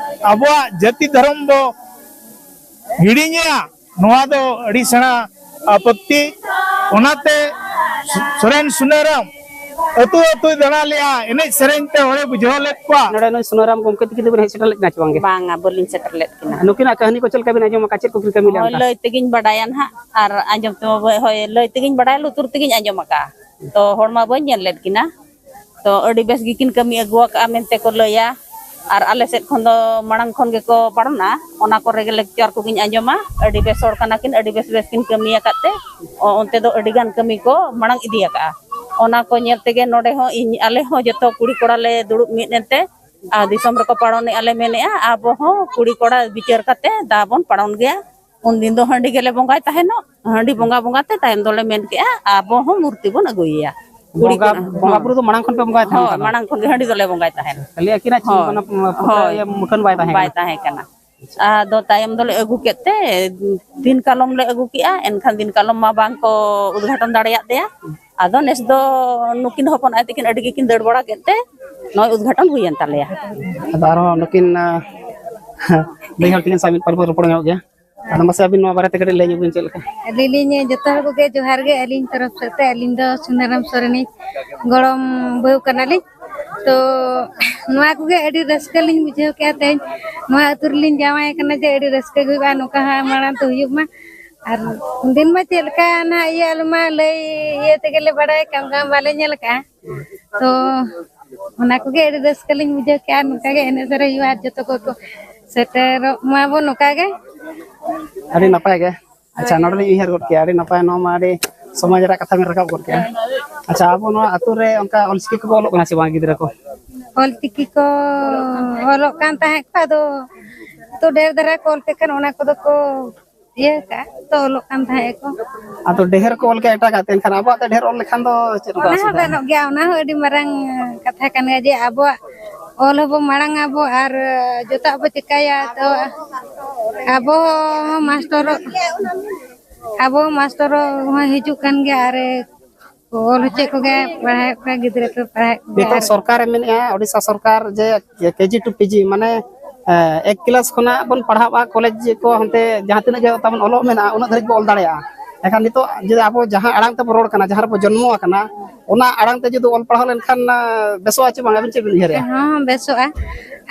ᱟᱵᱚᱣᱟᱜ ᱡᱟᱹᱛᱤ ᱫᱷᱚᱨᱚᱢ ᱵᱚ ᱦᱤᱲᱤᱧᱮᱜᱼᱟ, ᱱᱚᱣᱟ ᱫᱚ ᱟᱹᱰᱤ ᱥᱮᱬᱟ ᱟᱯᱚᱛᱛᱤ᱾ ᱚᱱᱟᱛᱮ ᱥᱚᱨᱮᱱ ᱥᱩᱱᱟᱹᱨᱟᱢ ᱟᱹᱛᱩ ᱟᱹᱛᱩᱭ ᱫᱟᱬᱟ ᱞᱮᱜᱼᱟ, ᱮᱱᱮᱡ ᱥᱮᱨᱮᱧ ᱛᱮ ᱦᱚᱲᱮ ᱵᱩᱡᱷᱟᱹᱣ ᱞᱮᱫ ᱠᱚᱣᱟ᱾ ᱱᱚᱰᱮ ᱱᱩᱭ ᱥᱩᱱᱟᱹᱨᱟᱢ ᱜᱚᱢᱠᱮ ᱛᱤᱠᱤᱱ ᱫᱚᱵᱤᱱ ᱦᱮᱡ ᱥᱮᱴᱮᱨ ᱞᱮᱫ ᱠᱤᱱᱟ ᱪᱮ ᱵᱟᱝᱜᱮ? ᱵᱟᱝᱟ, ᱵᱟᱹᱞᱤᱧ ᱥᱮᱴᱮᱨ ᱞᱮᱫ ᱠᱤᱱᱟ᱾ ᱱᱩᱠᱤᱱᱟᱜ ᱠᱟᱹᱦᱱᱤ ᱠᱚ ᱪᱮᱫ ᱞᱮᱠᱟ ᱵᱤᱱ ᱟᱸᱡᱚᱢ ᱟᱠᱟᱫ? ᱪᱮᱫ ᱠᱚᱠᱤᱱ ᱠᱟᱹᱢᱤ ᱞᱮᱫᱟ ᱦᱳᱭ, ᱚᱱᱠᱟ? ᱞᱟᱹᱭ ᱛᱮᱜᱤᱧ ᱵᱟᱰᱟᱭᱟ ᱱᱟᱦᱟᱜ, ᱟᱨ ᱟᱸᱡᱚᱢ ᱛᱮᱢᱟ ᱵᱟᱹ-, ᱦᱳᱭ, ᱞᱟᱹᱭ ᱛᱮᱜᱤᱧ ᱵᱟᱰᱟᱭᱟ, ᱞᱩᱛᱩᱨ ᱛᱮᱜᱤᱧ ᱟᱸᱡᱚᱢ ᱟᱠᱟᱫᱼᱟ᱾ ᱛᱚ ᱦᱚᱲ ᱢᱟ ᱵᱟᱹᱧ ᱧᱮᱞ ᱞᱮᱫ ᱠᱤᱱᱟ᱾ ᱛᱚ ᱟᱹᱰᱤ ᱵᱮᱥ ᱜᱮᱠᱤᱱ ᱠᱟᱹᱢᱤ ᱟᱹᱜᱩ ᱟᱠᱟᱫᱼᱟ ᱢᱮᱱᱛᱮ ᱠᱚ ᱞᱟᱹᱭᱟ᱾ ᱟᱨ ᱟᱞᱮ ᱥᱮᱫ ᱠᱷᱚᱱ ᱫᱚ ᱢᱟᱲᱟᱝ ᱠᱷᱚᱱ ᱜᱮᱠᱚ ᱯᱟᱲᱚᱱᱟ᱾ ᱚᱱᱟ ᱠᱚᱨᱮ ᱜᱮ ᱞᱮᱠᱪᱟᱨ ᱠᱚᱜᱤᱧ ᱟᱸᱡᱚᱢᱟ᱾ ᱟᱹᱰᱤ ᱵᱮᱥ ᱦᱚᱲ ᱠᱟᱱᱟ ᱠᱤᱱ, ᱟᱹᱰᱤ ᱵᱮᱥ ᱵᱮᱥ ᱠᱤᱱ ᱠᱟᱹᱢᱤ ᱟᱠᱟᱫ ᱛᱮ ᱚ- ᱚᱱᱛᱮ ᱫᱚ ᱟᱹᱰᱤ ᱜᱟᱱ ᱠᱟᱹᱢᱤ ᱠᱚ ᱢᱟᱲᱟᱝ ᱤᱫᱤ ᱟᱠᱟᱫᱼᱟ᱾ ᱚᱱᱟ ᱠᱚ ᱧᱮᱞ ᱛᱮᱜᱮ ᱱᱚᱰᱮ ᱦᱚᱸ ᱤᱧ, ᱟᱞᱮ ᱦᱚᱸ ᱡᱚᱛᱚ ᱠᱩᱲᱤ ᱠᱚᱲᱟ ᱞᱮ ᱫᱩᱲᱩᱵ ᱢᱤᱫ ᱮᱱᱛᱮ ᱟᱨ ᱫᱤᱥᱚᱢ ᱨᱮᱠᱚ ᱯᱟᱲᱚᱱᱮᱜᱼᱟ ᱞᱮ ᱢᱮᱱᱮᱜᱼᱟ, ᱟᱵᱚ ᱦᱚᱸ ᱠᱩᱲᱤ ᱠᱚᱲᱟ ᱵᱤᱪᱟᱹᱨ ᱠᱟᱛᱮ ᱫᱟᱣ ᱵᱚᱱ ᱯᱟᱲᱚᱱ ᱜᱮᱭᱟ᱾ ᱩᱱᱫᱤᱱ ᱫᱚ ᱦᱟᱺᱰᱤ ᱜᱮᱞᱮ ᱵᱚᱸᱜᱟᱭ ᱛᱟᱦᱮᱱᱚᱜ᱾ ᱦᱟᱺᱰᱤ ᱵᱚᱸᱜᱟ ᱵᱚᱸᱜᱟ ᱛᱮ ᱛᱟᱭᱚᱢ ᱫᱚᱞᱮ ᱢᱮᱱ ᱠᱮᱜᱼᱟ, ᱟᱵᱚ ᱦᱚᱸ ᱢᱩᱨᱛᱤ ᱵᱚᱱ ᱟᱹᱜᱩᱭᱮᱭᱟ᱾ ᱠᱩᱲᱤ ᱵᱚᱸᱜᱟ ᱠᱚᱲᱟ, ᱵᱚᱸᱜᱟ ᱦᱚᱸ᱾ ᱵᱩᱨᱩ ᱫᱚ ᱢᱟᱲᱟᱝ ᱠᱷᱚᱱ ᱯᱮ ᱵᱚᱸᱜᱟᱭ ᱛᱟᱦᱮᱱ ᱦᱳᱭ, ᱠᱟᱱᱟ? ᱢᱟᱲᱟᱝ ᱠᱷᱚᱱ ᱜᱮ ᱦᱟᱺᱰᱤ ᱫᱚᱞᱮ ᱵᱚᱸᱜᱟᱭ ᱛᱟᱦᱮᱱ᱾ ᱠᱷᱟᱹᱞᱤ ᱟᱹᱠᱤᱱᱟᱜ ᱪᱤᱱ ᱦᱳᱭ᱾ ᱚᱱᱟ ᱯᱩ-, ᱯᱩᱛᱷᱟᱹ ᱦᱳᱭ᱾ ᱤᱭᱟᱹ ᱢᱩᱴᱷᱟᱹᱱ ᱵᱟᱭ ᱛᱟᱦᱮᱸ ᱵᱟᱭ ᱠᱟᱱᱟ? ᱛᱟᱦᱮᱸ ᱠᱟᱱᱟ᱾ ᱟᱫᱚ ᱛᱟᱭᱚᱢ ᱫᱚᱞᱮ ᱟᱹᱜᱩ ᱠᱮᱫ ᱛᱮ, ᱫᱤᱱ ᱠᱟᱞᱚᱢ ᱞᱮ ᱟᱹᱜᱩ ᱠᱮᱜᱼᱟ, ᱮᱱᱠᱷᱟᱱ ᱫᱤᱱ ᱠᱟᱞᱚᱢ ᱢᱟ ᱵᱟᱝ ᱠᱚ ᱩᱫᱽᱜᱷᱟᱴᱚᱱ ᱫᱟᱲᱮᱭᱟᱜ ᱛᱮᱭᱟ᱾ ᱟᱫᱚ ᱱᱮᱥ ᱫᱚ ᱱᱩᱠᱤᱱ ᱦᱚᱯᱚᱱ ᱟᱭ ᱛᱟᱹᱠᱤᱱ ᱟᱹᱰᱤ ᱜᱮᱠᱤᱱ ᱫᱟᱹᱲ ᱵᱟᱲᱟ ᱠᱮᱫ ᱛᱮ ᱱᱚᱜᱼᱚᱭ ᱩᱫᱽᱜᱷᱟᱴᱚᱱ ᱦᱩᱭᱮᱱ ᱛᱟᱞᱮᱭᱟ᱾ ᱟᱫᱚ ᱟᱨᱦᱚᱸ ᱱᱩᱠᱤᱱ, ᱟᱸ, ᱫᱟᱹᱭ ᱦᱚᱲ ᱛᱟᱹᱠᱤᱱ ᱥᱟᱶ ᱢᱤᱫ ᱯᱟᱞ ᱵᱚᱱ ᱨᱚᱯᱚᱲ ᱧᱚᱜ ᱜᱮᱭᱟ᱾ ᱟᱫᱚ ᱢᱟᱥᱮ ᱟᱹᱵᱤᱱ ᱱᱚᱣᱟ ᱵᱟᱨᱮᱛᱮ ᱠᱟᱹᱴᱤᱡ ᱞᱟᱹᱭ ᱧᱚᱜ ᱵᱤᱱ ᱪᱮᱫ ᱞᱮᱠᱟ? ᱟᱹᱞᱤᱧ ᱞᱤᱧ ᱡᱚᱛᱚ ᱦᱚᱲ ᱠᱚᱜᱮ ᱡᱚᱦᱟᱨ ᱜᱮ, ᱟᱹᱞᱤᱧ ᱛᱚᱨᱚᱯ ᱥᱮᱫ ᱛᱮ ᱟᱹᱞᱤᱧ ᱫᱚ ᱥᱩᱱᱟᱨᱟᱢ ᱥᱚᱨᱮᱱᱤᱡ ᱜᱚᱲᱚᱢ ᱵᱟᱹᱦᱩ ᱠᱟᱱᱟᱞᱤᱧ᱾ ᱛᱚ ᱱᱚᱣᱟ ᱠᱚᱜᱮ ᱟᱹᱰᱤ ᱨᱟᱹᱥᱠᱟᱹ ᱞᱤᱧ ᱵᱩᱡᱷᱟᱹᱣ ᱠᱮᱜᱼᱟ, ᱛᱮᱦᱮᱧ ᱱᱚᱣᱟ ᱟᱹᱛᱩ ᱨᱮᱞᱤᱧ ᱡᱟᱶᱟᱭ ᱠᱟᱱᱟ ᱡᱮ ᱟᱹᱰᱤ ᱨᱟᱹᱥᱠᱟᱹ ᱜᱮ ᱦᱩᱭᱩᱜᱼᱟ, ᱱᱚᱝᱠᱟ ᱦᱚᱸ ᱢᱟᱲᱟᱝ ᱛᱮ ᱦᱩᱭᱩᱜ ᱢᱟ᱾ ᱟᱨ ᱩᱱᱫᱤᱱ ᱢᱟ ᱪᱮᱫ ᱞᱮᱠᱟ ᱱᱟᱦᱟᱜ ᱤᱭᱟᱹ ᱟᱞᱮ ᱢᱟ ᱞᱟᱹᱭ ᱤᱭᱟᱹ ᱛᱮᱜᱮ ᱞᱮ ᱵᱟᱲᱟᱭ ᱠᱟᱱ ᱛᱟᱦᱮᱸ, ᱵᱟᱞᱮ ᱧᱮᱞ ᱠᱟᱜᱼᱟ᱾ ᱛᱚ ᱚᱱᱟ ᱠᱚᱜᱮ ᱟᱹᱰᱤ ᱨᱟᱹᱥᱠᱟᱹ ᱞᱤᱧ ᱵᱩᱡᱷᱟᱹᱣ ᱠᱮᱜᱼᱟ, ᱱᱚᱝᱠᱟ ᱜᱮ ᱮᱱᱮᱡ ᱥᱮᱨᱮᱧ ᱦᱩᱭᱩᱜᱼᱟ ᱟᱨ ᱡᱚᱛᱚ ᱠᱚᱠᱚ ᱥᱮᱴᱮᱨᱚᱜ ᱢᱟᱵᱚᱱ ᱱᱚᱝᱠᱟ ᱜᱮ᱾ ᱟᱹᱰᱤ ᱱᱟᱯᱟᱭ ᱜᱮ᱾ ᱟᱪᱪᱷᱟ, ᱱᱚᱰᱮ ᱞᱤᱧ ᱩᱭᱦᱟᱹᱨ ᱜᱚᱫ ᱠᱮᱜᱼᱟ, ᱟᱹᱰᱤ ᱱᱟᱯᱟᱭ, ᱱᱚᱣᱟ ᱢᱟ ᱟᱹᱰᱤ ᱥᱚᱢᱟᱡᱽ ᱨᱮᱭᱟᱜ ᱠᱟᱛᱷᱟ ᱵᱮᱱ ᱨᱟᱠᱟᱵ ᱜᱚᱫ ᱠᱮᱜᱼᱟ᱾ ᱟᱪᱪᱷᱟ, ᱟᱵᱚ ᱱᱚᱣᱟ ᱟᱹᱛᱩ ᱨᱮ ᱚᱱᱠᱟ ᱚᱞᱪᱤᱠᱤ ᱠᱚᱠᱚ ᱚᱞᱚᱜ ᱠᱟᱱᱟ ᱥᱮ ᱵᱟᱝ ᱜᱤᱫᱽᱨᱟᱹ ᱠᱚ? ᱚᱞᱪᱤᱠᱤ ᱠᱚ ᱚᱞᱚᱜ ᱠᱟᱱ ᱛᱟᱦᱮᱸᱫ ᱠᱚ, ᱟᱫᱚ ᱛᱚ ᱰᱷᱮᱨ ᱫᱷᱟᱨᱟ ᱠᱚ ᱚᱞ ᱠᱮᱫ ᱠᱷᱟᱱ ᱚᱱᱟ ᱠᱚᱫᱚ ᱠᱚ ᱤᱭᱟᱹ ᱠᱟᱜᱼᱟ, ᱛᱚ ᱚᱞᱚᱜ ᱠᱟᱱ ᱛᱟᱦᱮᱸᱫ ᱟᱠᱚ᱾ ᱟᱫᱚ ᱰᱷᱮᱨ ᱠᱚ ᱚᱞ ᱠᱮᱫᱼᱟ ᱮᱴᱟᱜᱟᱜ ᱛᱮ, ᱮᱱᱠᱷᱟᱱ ᱟᱵᱚᱣᱟᱜ ᱛᱮ ᱰᱷᱮᱨ ᱚᱞ ᱞᱮᱠᱷᱟᱱ ᱫᱚ ᱪᱮᱫ ᱚᱱᱠᱟ ᱚᱱᱟ ᱦᱚᱸ ᱚᱥᱩᱵᱤᱫᱷᱟ? ᱜᱟᱱᱚᱜ ᱜᱮᱭᱟ, ᱚᱱᱟ ᱦᱚᱸ ᱟᱹᱰᱤ ᱢᱟᱨᱟᱝ ᱠᱟᱛᱷᱟ ᱠᱟᱱ ᱜᱮᱭᱟ ᱡᱮ ᱟᱵᱚᱣᱟᱜ ᱚᱞ ᱦᱚᱸᱵᱚ ᱢᱟᱲᱟᱝ ᱟᱵᱚ ᱟᱨ ᱡᱚᱛᱚᱣᱟᱜ ᱵᱚ ᱪᱮᱠᱟᱭᱟ᱾ ᱛᱚ ᱟᱵᱚ ᱦᱚᱸ ᱢᱟᱥᱴᱚᱨᱚᱜ, ᱟᱵᱚ ᱦᱚᱸ ᱢᱟᱥᱴᱚᱨᱚᱜ ᱦᱚᱸ ᱦᱤᱡᱩᱜ ᱠᱟᱱ ᱜᱮᱭᱟ ᱟᱨ ᱠᱚ ᱚᱞ ᱦᱚᱪᱚᱭᱮᱫ ᱠᱚᱜᱮᱭᱟ, ᱯᱟᱲᱦᱟᱣᱮᱫ ᱠᱚᱣᱟ ᱜᱤᱫᱽᱨᱟᱹ ᱠᱚ ᱯᱟᱲᱦᱟᱣᱮᱫ ᱠᱚᱜᱮᱭᱟ᱾ ᱱᱤᱛᱚᱜ ᱟᱨ ᱥᱚᱨᱠᱟᱨᱮ ᱢᱮᱱᱮᱫᱼᱟ, ᱳᱰᱤᱥᱟ ᱥᱚᱨᱠᱟᱨ, ᱡᱮ ᱠᱮᱡᱤ ᱴᱩ ᱯᱤᱡᱤ, ᱢᱟᱱᱮ, ᱮ, ᱮᱠ ᱠᱞᱟᱥ ᱠᱷᱚᱱᱟᱜ ᱵᱚᱱ ᱯᱟᱲᱦᱟᱜᱼᱟ, ᱠᱚᱞᱮᱡᱽ ᱠᱚ ᱦᱟᱱᱛᱮ ᱡᱟᱦᱟᱸ ᱛᱤᱱᱟᱹᱜ ᱜᱮ ᱛᱟᱵᱚᱱ ᱚᱞᱚᱜ ᱢᱮᱱᱟᱜᱼᱟ, ᱩᱱᱟᱹᱜ ᱫᱷᱟᱹᱨᱤᱡ ᱵᱚᱱ ᱚᱞ ᱫᱟᱲᱮᱭᱟᱜᱼᱟ᱾ ᱮᱱᱠᱷᱟᱱ ᱱᱤᱛᱚᱜ ᱡᱩᱫᱤ ᱟᱵᱚ ᱡᱟᱦᱟᱸ ᱟᱲᱟᱝ ᱛᱮᱵᱚᱱ ᱨᱚᱲ ᱠᱟᱱᱟ, ᱡᱟᱦᱟᱸ ᱨᱮᱵᱚ ᱡᱚᱱᱢᱚ ᱟᱠᱟᱱᱟ, ᱚᱱᱟ ᱟᱲᱟᱝ ᱛᱮ ᱡᱩᱫᱤ ᱚᱞ ᱯᱟᱲᱦᱟᱣ ᱞᱮᱱᱠᱷᱟᱱ, ᱟ, ᱵᱮᱥᱚᱜᱼᱟ ᱪᱮ ᱵᱟᱝ? ᱟᱵᱤᱱ ᱪᱮᱫ ᱵᱤᱱ ᱩᱭᱦᱟᱹᱨᱮᱜᱼᱟ? ᱦᱚᱸ, ᱵᱮᱥᱚᱜᱼᱟ᱾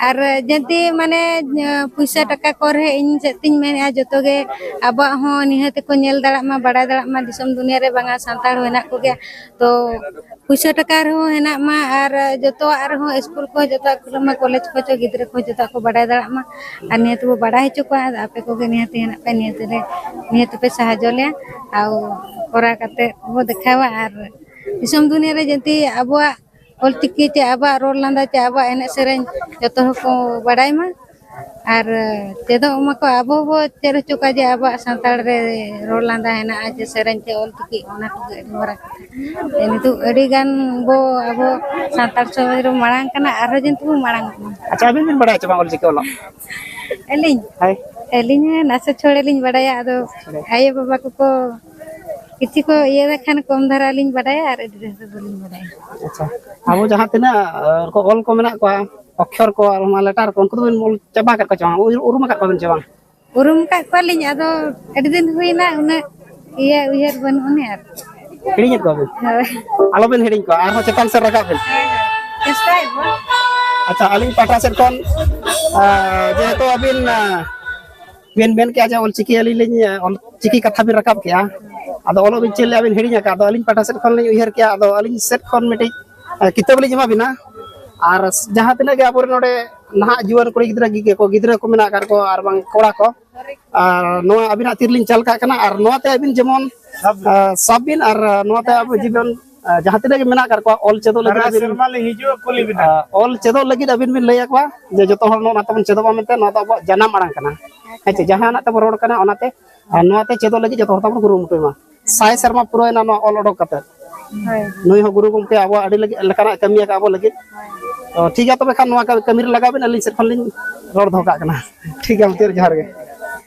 ᱟᱨ ᱡᱩᱫᱤ ᱢᱟᱱᱮ, ᱯᱩᱭᱥᱟᱹ ᱴᱟᱠᱟ ᱠᱚᱨᱮ ᱤᱧ ᱥᱮᱫ ᱛᱤᱧ ᱢᱮᱱᱮᱫᱼᱟ, ᱡᱚᱛᱚ ᱜᱮ ᱟᱵᱚᱣᱟᱜ ᱦᱚᱸ ᱱᱤᱦᱟᱹᱛ ᱠᱚ ᱧᱮᱞ ᱫᱟᱲᱮᱭᱟᱜ ᱢᱟ, ᱵᱟᱲᱟᱭ ᱫᱟᱲᱮᱭᱟᱜ ᱢᱟ ᱫᱤᱥᱚᱢ ᱫᱩᱱᱤᱭᱟᱹ ᱨᱮ, ᱵᱟᱝᱟ ᱥᱟᱱᱛᱟᱲ ᱦᱚᱸ ᱦᱮᱱᱟᱜ ᱠᱚᱜᱮᱭᱟ᱾ ᱛᱚ ᱯᱩᱭᱥᱟᱹ ᱴᱟᱠᱟ ᱨᱮᱦᱚᱸ ᱦᱮᱱᱟᱜ ᱢᱟ, ᱟᱨ ᱡᱚᱛᱚᱣᱟᱜ ᱨᱮᱦᱚᱸ, ᱥᱠᱩᱞ ᱠᱚᱦᱚᱸ ᱡᱚᱛᱚᱣᱟᱜ ᱠᱷᱩᱞᱟᱹᱣ ᱢᱟ, ᱠᱚᱞᱮᱡᱽ ᱠᱚ ᱪᱚ ᱜᱤᱫᱽᱨᱟᱹ ᱠᱚ ᱡᱚᱛᱚᱣᱟᱜ ᱠᱚ ᱵᱟᱰᱟᱭ ᱫᱟᱲᱮᱭᱟᱜ ᱢᱟ᱾ ᱟᱨ ᱱᱤᱭᱟᱹ ᱛᱮᱵᱚ ᱵᱟᱰᱟᱭ ᱦᱚᱪᱚ ᱠᱚᱣᱟ, ᱟᱯᱮ ᱠᱚᱜᱮ ᱱᱤᱦᱟᱹᱛ ᱦᱮᱱᱟᱜ ᱯᱮ, ᱱᱤᱭᱟᱹ ᱛᱮᱞᱮ, ᱱᱤᱭᱟᱹ ᱛᱮᱯᱮ ᱥᱟᱦᱟᱡᱽᱡᱚ ᱞᱮᱭᱟ᱾ ᱟᱨ ᱠᱚᱨᱟᱣ ᱠᱟᱛᱮ ᱵᱚ ᱫᱮᱠᱷᱟᱣᱟ, ᱟᱨ ᱫᱤᱥᱚᱢ ᱫᱩᱱᱤᱭᱟᱹ ᱨᱮ ᱡᱟᱛᱮ ᱟᱵᱚᱣᱟᱜ ᱚᱞᱪᱤᱠᱤ ᱪᱮ ᱟᱵᱚᱣᱟᱜ ᱨᱚᱲ ᱞᱟᱸᱫᱟ ᱪᱮ ᱟᱵᱚᱣᱟᱜ ᱮᱱᱮᱡ ᱥᱮᱨᱮᱧ ᱡᱚᱛᱚ ᱦᱚᱲ ᱠᱚ ᱵᱟᱰᱟᱭ ᱢᱟ᱾ ᱟᱨ ᱪᱮᱫᱚᱜ ᱢᱟᱠᱚ, ᱟᱵᱚ ᱵᱚ ᱪᱮᱫ ᱦᱚᱪᱚ ᱠᱚᱣᱟ ᱡᱮ ᱟᱵᱚᱣᱟᱜ ᱥᱟᱱᱛᱟᱲ ᱨᱮ ᱨᱚᱲ ᱞᱟᱸᱫᱟ ᱦᱮᱱᱟᱜᱼᱟ, ᱡᱮ ᱥᱮᱨᱮᱧ ᱛᱮ ᱚᱞ ᱪᱤᱠᱤ, ᱚᱱᱟ ᱠᱚᱜᱮ ᱟᱹᱰᱤ ᱢᱟᱨᱟᱝ ᱠᱟᱛᱷᱟ᱾ ᱱᱤᱛᱚᱜ ᱟᱹᱰᱤ ᱜᱟᱱ ᱵᱚ ᱟᱵᱚ ᱥᱟᱱᱛᱟᱲ ᱥᱚᱢᱟᱡᱽ ᱨᱮ ᱢᱟᱲᱟᱝ ᱠᱟᱱᱟ, ᱟᱨᱦᱚᱸ ᱡᱮᱱᱛᱮ ᱵᱚ ᱢᱟᱲᱟᱝ ᱚᱜ ᱢᱟ᱾ ᱟᱪᱪᱷᱟ, ᱟᱹᱵᱤᱱ ᱵᱤᱱ ᱵᱟᱲᱟᱭᱟ ᱪᱮ ᱵᱟᱝ ᱚᱞᱪᱤᱠᱤ ᱚᱞᱚᱜ? ᱟᱹᱞᱤᱧ? ᱦᱳᱭ᱾ ᱟᱹᱞᱤᱧ ᱦᱚᱸ ᱱᱟᱥᱮ ᱪᱷᱚᱲᱮ ᱞᱤᱧ ᱵᱟᱲᱟᱭᱟ, ᱟᱫᱚ ᱟᱭᱳ ᱵᱟᱵᱟ ᱠᱚᱠᱚ ᱠᱤᱪᱷᱩ ᱠᱚ ᱤᱭᱟᱹ ᱞᱮᱠᱷᱟᱱ ᱠᱚᱢ ᱫᱷᱟᱨᱟ ᱞᱤᱧ ᱵᱟᱰᱟᱭᱟ, ᱟᱨ ᱟᱹᱰᱤ ᱰᱷᱮᱨ ᱫᱚ ᱵᱟᱹᱞᱤᱧ ᱵᱟᱰᱟᱭᱟ᱾ ᱟᱪᱪᱷᱟ, ᱟᱵᱚ ᱡᱟᱦᱟᱸ ᱛᱤᱱᱟᱹᱜ ᱚᱞ ᱠᱚ ᱢᱮᱱᱟᱜ ᱠᱚᱣᱟ, ᱚᱠᱠᱷᱚᱨ ᱠᱚ ᱟᱨ ᱚᱱᱟ ᱞᱮᱴᱟᱨ ᱠᱚ, ᱩᱱᱠᱩ ᱫᱚᱵᱤᱱ ᱚᱞ ᱪᱟᱵᱟ ᱟᱠᱟᱫ ᱠᱚᱣᱟ ᱪᱮ ᱵᱟᱝ? ᱩᱭ- ᱩᱨᱩᱢ ᱟᱠᱟᱫ ᱠᱚᱣᱟᱵᱤᱱ ᱪᱮ ᱵᱟᱝ? ᱩᱨᱩᱢ ᱟᱠᱟᱫ ᱠᱚᱣᱟᱞᱤᱧ, ᱟᱫᱚ ᱟᱹᱰᱤ ᱫᱤᱱ ᱦᱩᱭᱱᱟ, ᱩᱱᱟᱹᱜ ᱤᱭᱟᱹ ᱩᱭᱦᱟᱹᱨ ᱵᱟᱹᱱᱩᱜ ᱟᱹᱱᱤᱡ ᱟᱨ᱾ ᱦᱤᱲᱤᱧᱮᱫ ᱠᱚᱣᱟᱵᱤᱱ? ᱦᱳᱭ᱾ ᱟᱞᱚᱵᱤᱱ ᱦᱤᱲᱤᱧ ᱠᱚᱣᱟ, ᱟᱨᱦᱚᱸ ᱪᱮᱛᱟᱱ ᱥᱮᱫ ᱨᱟᱠᱟᱵ ᱵᱤᱱ᱾ ᱦᱳᱭ, ᱦᱳᱭ᱾ ᱪᱮᱥᱴᱟᱭᱮᱫ ᱵᱚᱱ᱾ ᱟᱪᱪᱷᱟ, ᱟᱹᱞᱤᱧ ᱯᱟᱦᱴᱟ ᱥᱮᱫ ᱠᱷᱚᱱ, ᱟᱸ, ᱡᱮᱦᱮᱛᱩ ᱟᱹᱵᱤᱱ, ᱟᱸ, ᱵᱤᱱ ᱢᱮᱱ ᱠᱮᱜᱼᱟ ᱡᱮ ᱚᱞᱪᱤᱠᱤ ᱟᱹᱞᱤᱧ ᱞᱤᱧ, ᱟᱸ, ᱚᱞᱪᱤᱠᱤ ᱠᱟᱛᱷᱟ ᱵᱤᱱ ᱨᱟᱠᱟᱵ ᱠᱮᱜᱼᱟ, ᱟᱫᱚ ᱚᱞᱚᱜ ᱵᱤᱱ ᱪᱮᱫ ᱞᱮᱜᱼᱟ ᱵᱤᱱ ᱦᱤᱲᱤᱧ ᱟᱠᱟᱫ, ᱟᱫᱚ ᱟᱹᱞᱤᱧ ᱯᱟᱦᱴᱟ ᱥᱮᱫ ᱠᱷᱚᱱ ᱞᱤᱧ ᱩᱭᱦᱟᱹᱨ ᱠᱮᱜᱼᱟ, ᱟᱫᱚ ᱟᱹᱞᱤᱧ ᱥᱮᱫ ᱠᱷᱚᱱ ᱢᱤᱫᱴᱤᱡ, ᱟᱸ, ᱠᱤᱛᱟᱹᱵ ᱞᱤᱧ ᱮᱢᱟ ᱵᱤᱱᱟ᱾ ᱟᱨ ᱡᱟᱦᱟᱸ ᱛᱤᱱᱟᱹᱜ ᱜᱮ ᱟᱵᱚᱨᱮᱱ ᱱᱚᱰᱮ ᱱᱟᱦᱟᱜ ᱡᱩᱣᱟᱹᱱ ᱠᱩᱲᱤ ᱜᱤᱫᱽᱨᱟᱹ ᱜᱤᱫᱽᱨᱟᱹ ᱠᱚ ᱢᱮᱱᱟᱜ ᱟᱠᱟᱫ ᱠᱚ ᱟᱨ ᱵᱟᱝ ᱠᱚᱲᱟ ᱠᱚ, ᱟᱨ ᱱᱚᱣᱟ ᱟᱹᱵᱤᱱᱟᱜ ᱛᱤ ᱨᱮᱞᱤᱧ ᱪᱟᱞ ᱠᱟᱜ ᱠᱟᱱᱟ, ᱟᱨ ᱱᱚᱣᱟᱛᱮ ᱟᱹᱵᱤᱱ ᱡᱮᱢᱚᱱ, ᱥᱟᱵ ᱵᱤᱱ᱾ ᱟᱸ, ᱥᱟᱵ ᱵᱤᱱ, ᱟᱨ ᱱᱚᱣᱟᱛᱮ ᱟᱵᱚ ᱡᱤᱵᱚᱱ, ᱟᱸ, ᱡᱟᱦᱟᱸ ᱛᱤᱱᱟᱹᱜ ᱜᱮ ᱢᱮᱱᱟᱜ ᱟᱠᱟᱫ ᱠᱚᱣᱟ, ᱚᱞ ᱪᱮᱫᱚᱜ ᱞᱟᱹᱜᱤᱫ ᱥᱟᱨᱟ ᱟᱹᱵᱤᱱ, ᱥᱮᱨᱢᱟ ᱞᱤᱧ ᱦᱤᱡᱩᱜᱼᱟ, ᱠᱩᱞᱤ ᱵᱤᱱᱟ᱾ ᱟᱸ, ᱚᱞ ᱪᱮᱫᱚᱜ ᱞᱟᱹᱜᱤᱫ ᱟᱹᱵᱤᱱ ᱵᱤᱱ ᱞᱟᱹᱭ ᱟᱠᱚᱣᱟ ᱡᱮ ᱡᱚᱛᱚ ᱦᱚᱲ ᱱᱚᱣᱟ ᱛᱟᱵᱚᱱ ᱪᱮᱫᱚᱜ ᱢᱟ ᱢᱮᱱᱛᱮ, ᱱᱚᱣᱟ ᱫᱚ ᱟᱵᱚᱣᱟᱜ ᱡᱟᱱᱟᱢ ᱟᱲᱟᱝ ᱠᱟᱱᱟ᱾ ᱦᱮᱸ ᱪᱮ, ᱡᱟᱦᱟᱱᱟᱜ ᱛᱮᱵᱚ ᱨᱚᱲ ᱠᱟᱱᱟ, ᱚᱱᱟᱛᱮ, ᱟᱨ ᱱᱚᱣᱟᱛᱮ ᱪᱮᱫᱚᱜ ᱞᱟᱹᱜᱤᱫ ᱡᱚᱛᱚ ᱦᱚᱲ ᱛᱟᱵᱚᱱ ᱠᱩᱨᱩᱢᱩᱴᱩᱭ ᱢᱟ᱾ ᱥᱟᱭ ᱥᱮᱨᱢᱟ ᱯᱩᱨᱟᱹᱣᱮᱱᱟ ᱱᱚᱣᱟ ᱚᱞ ᱚᱰᱚᱠ ᱠᱟᱛᱮ᱾ ᱦᱳᱭ᱾ ᱱᱩᱭ ᱦᱚᱸ ᱜᱩᱨᱩ ᱜᱚᱢᱠᱮ ᱟᱵᱚᱣᱟᱜ ᱟᱹᱰᱤ ᱞᱟᱹᱜᱤᱫ, ᱞᱮᱠᱟᱱᱟᱜ ᱠᱟᱹᱢᱤ ᱟᱠᱟᱫ ᱟᱵᱚ ᱞᱟᱹᱜᱤᱫ᱾ ᱛᱚ ᱴᱷᱤᱠ ᱜᱮᱭᱟ, ᱛᱚᱵᱮ ᱠᱷᱟᱱ ᱱᱚᱣᱟ ᱠᱟᱹᱢᱤ ᱨᱮ ᱞᱟᱜᱟᱣ ᱵᱤᱱ, ᱟᱹᱞᱤᱧ ᱥᱮᱫ ᱠᱷᱚᱱ ᱞᱤᱧ ᱨᱚᱲ ᱫᱚᱦᱚ ᱠᱟᱜ ᱠᱟᱱᱟ᱾ ᱴᱷᱤᱠ ᱜᱮᱭᱟ, ᱢᱩᱪᱟᱹᱫ ᱨᱮ ᱡᱚᱦᱟᱨ ᱜᱮ᱾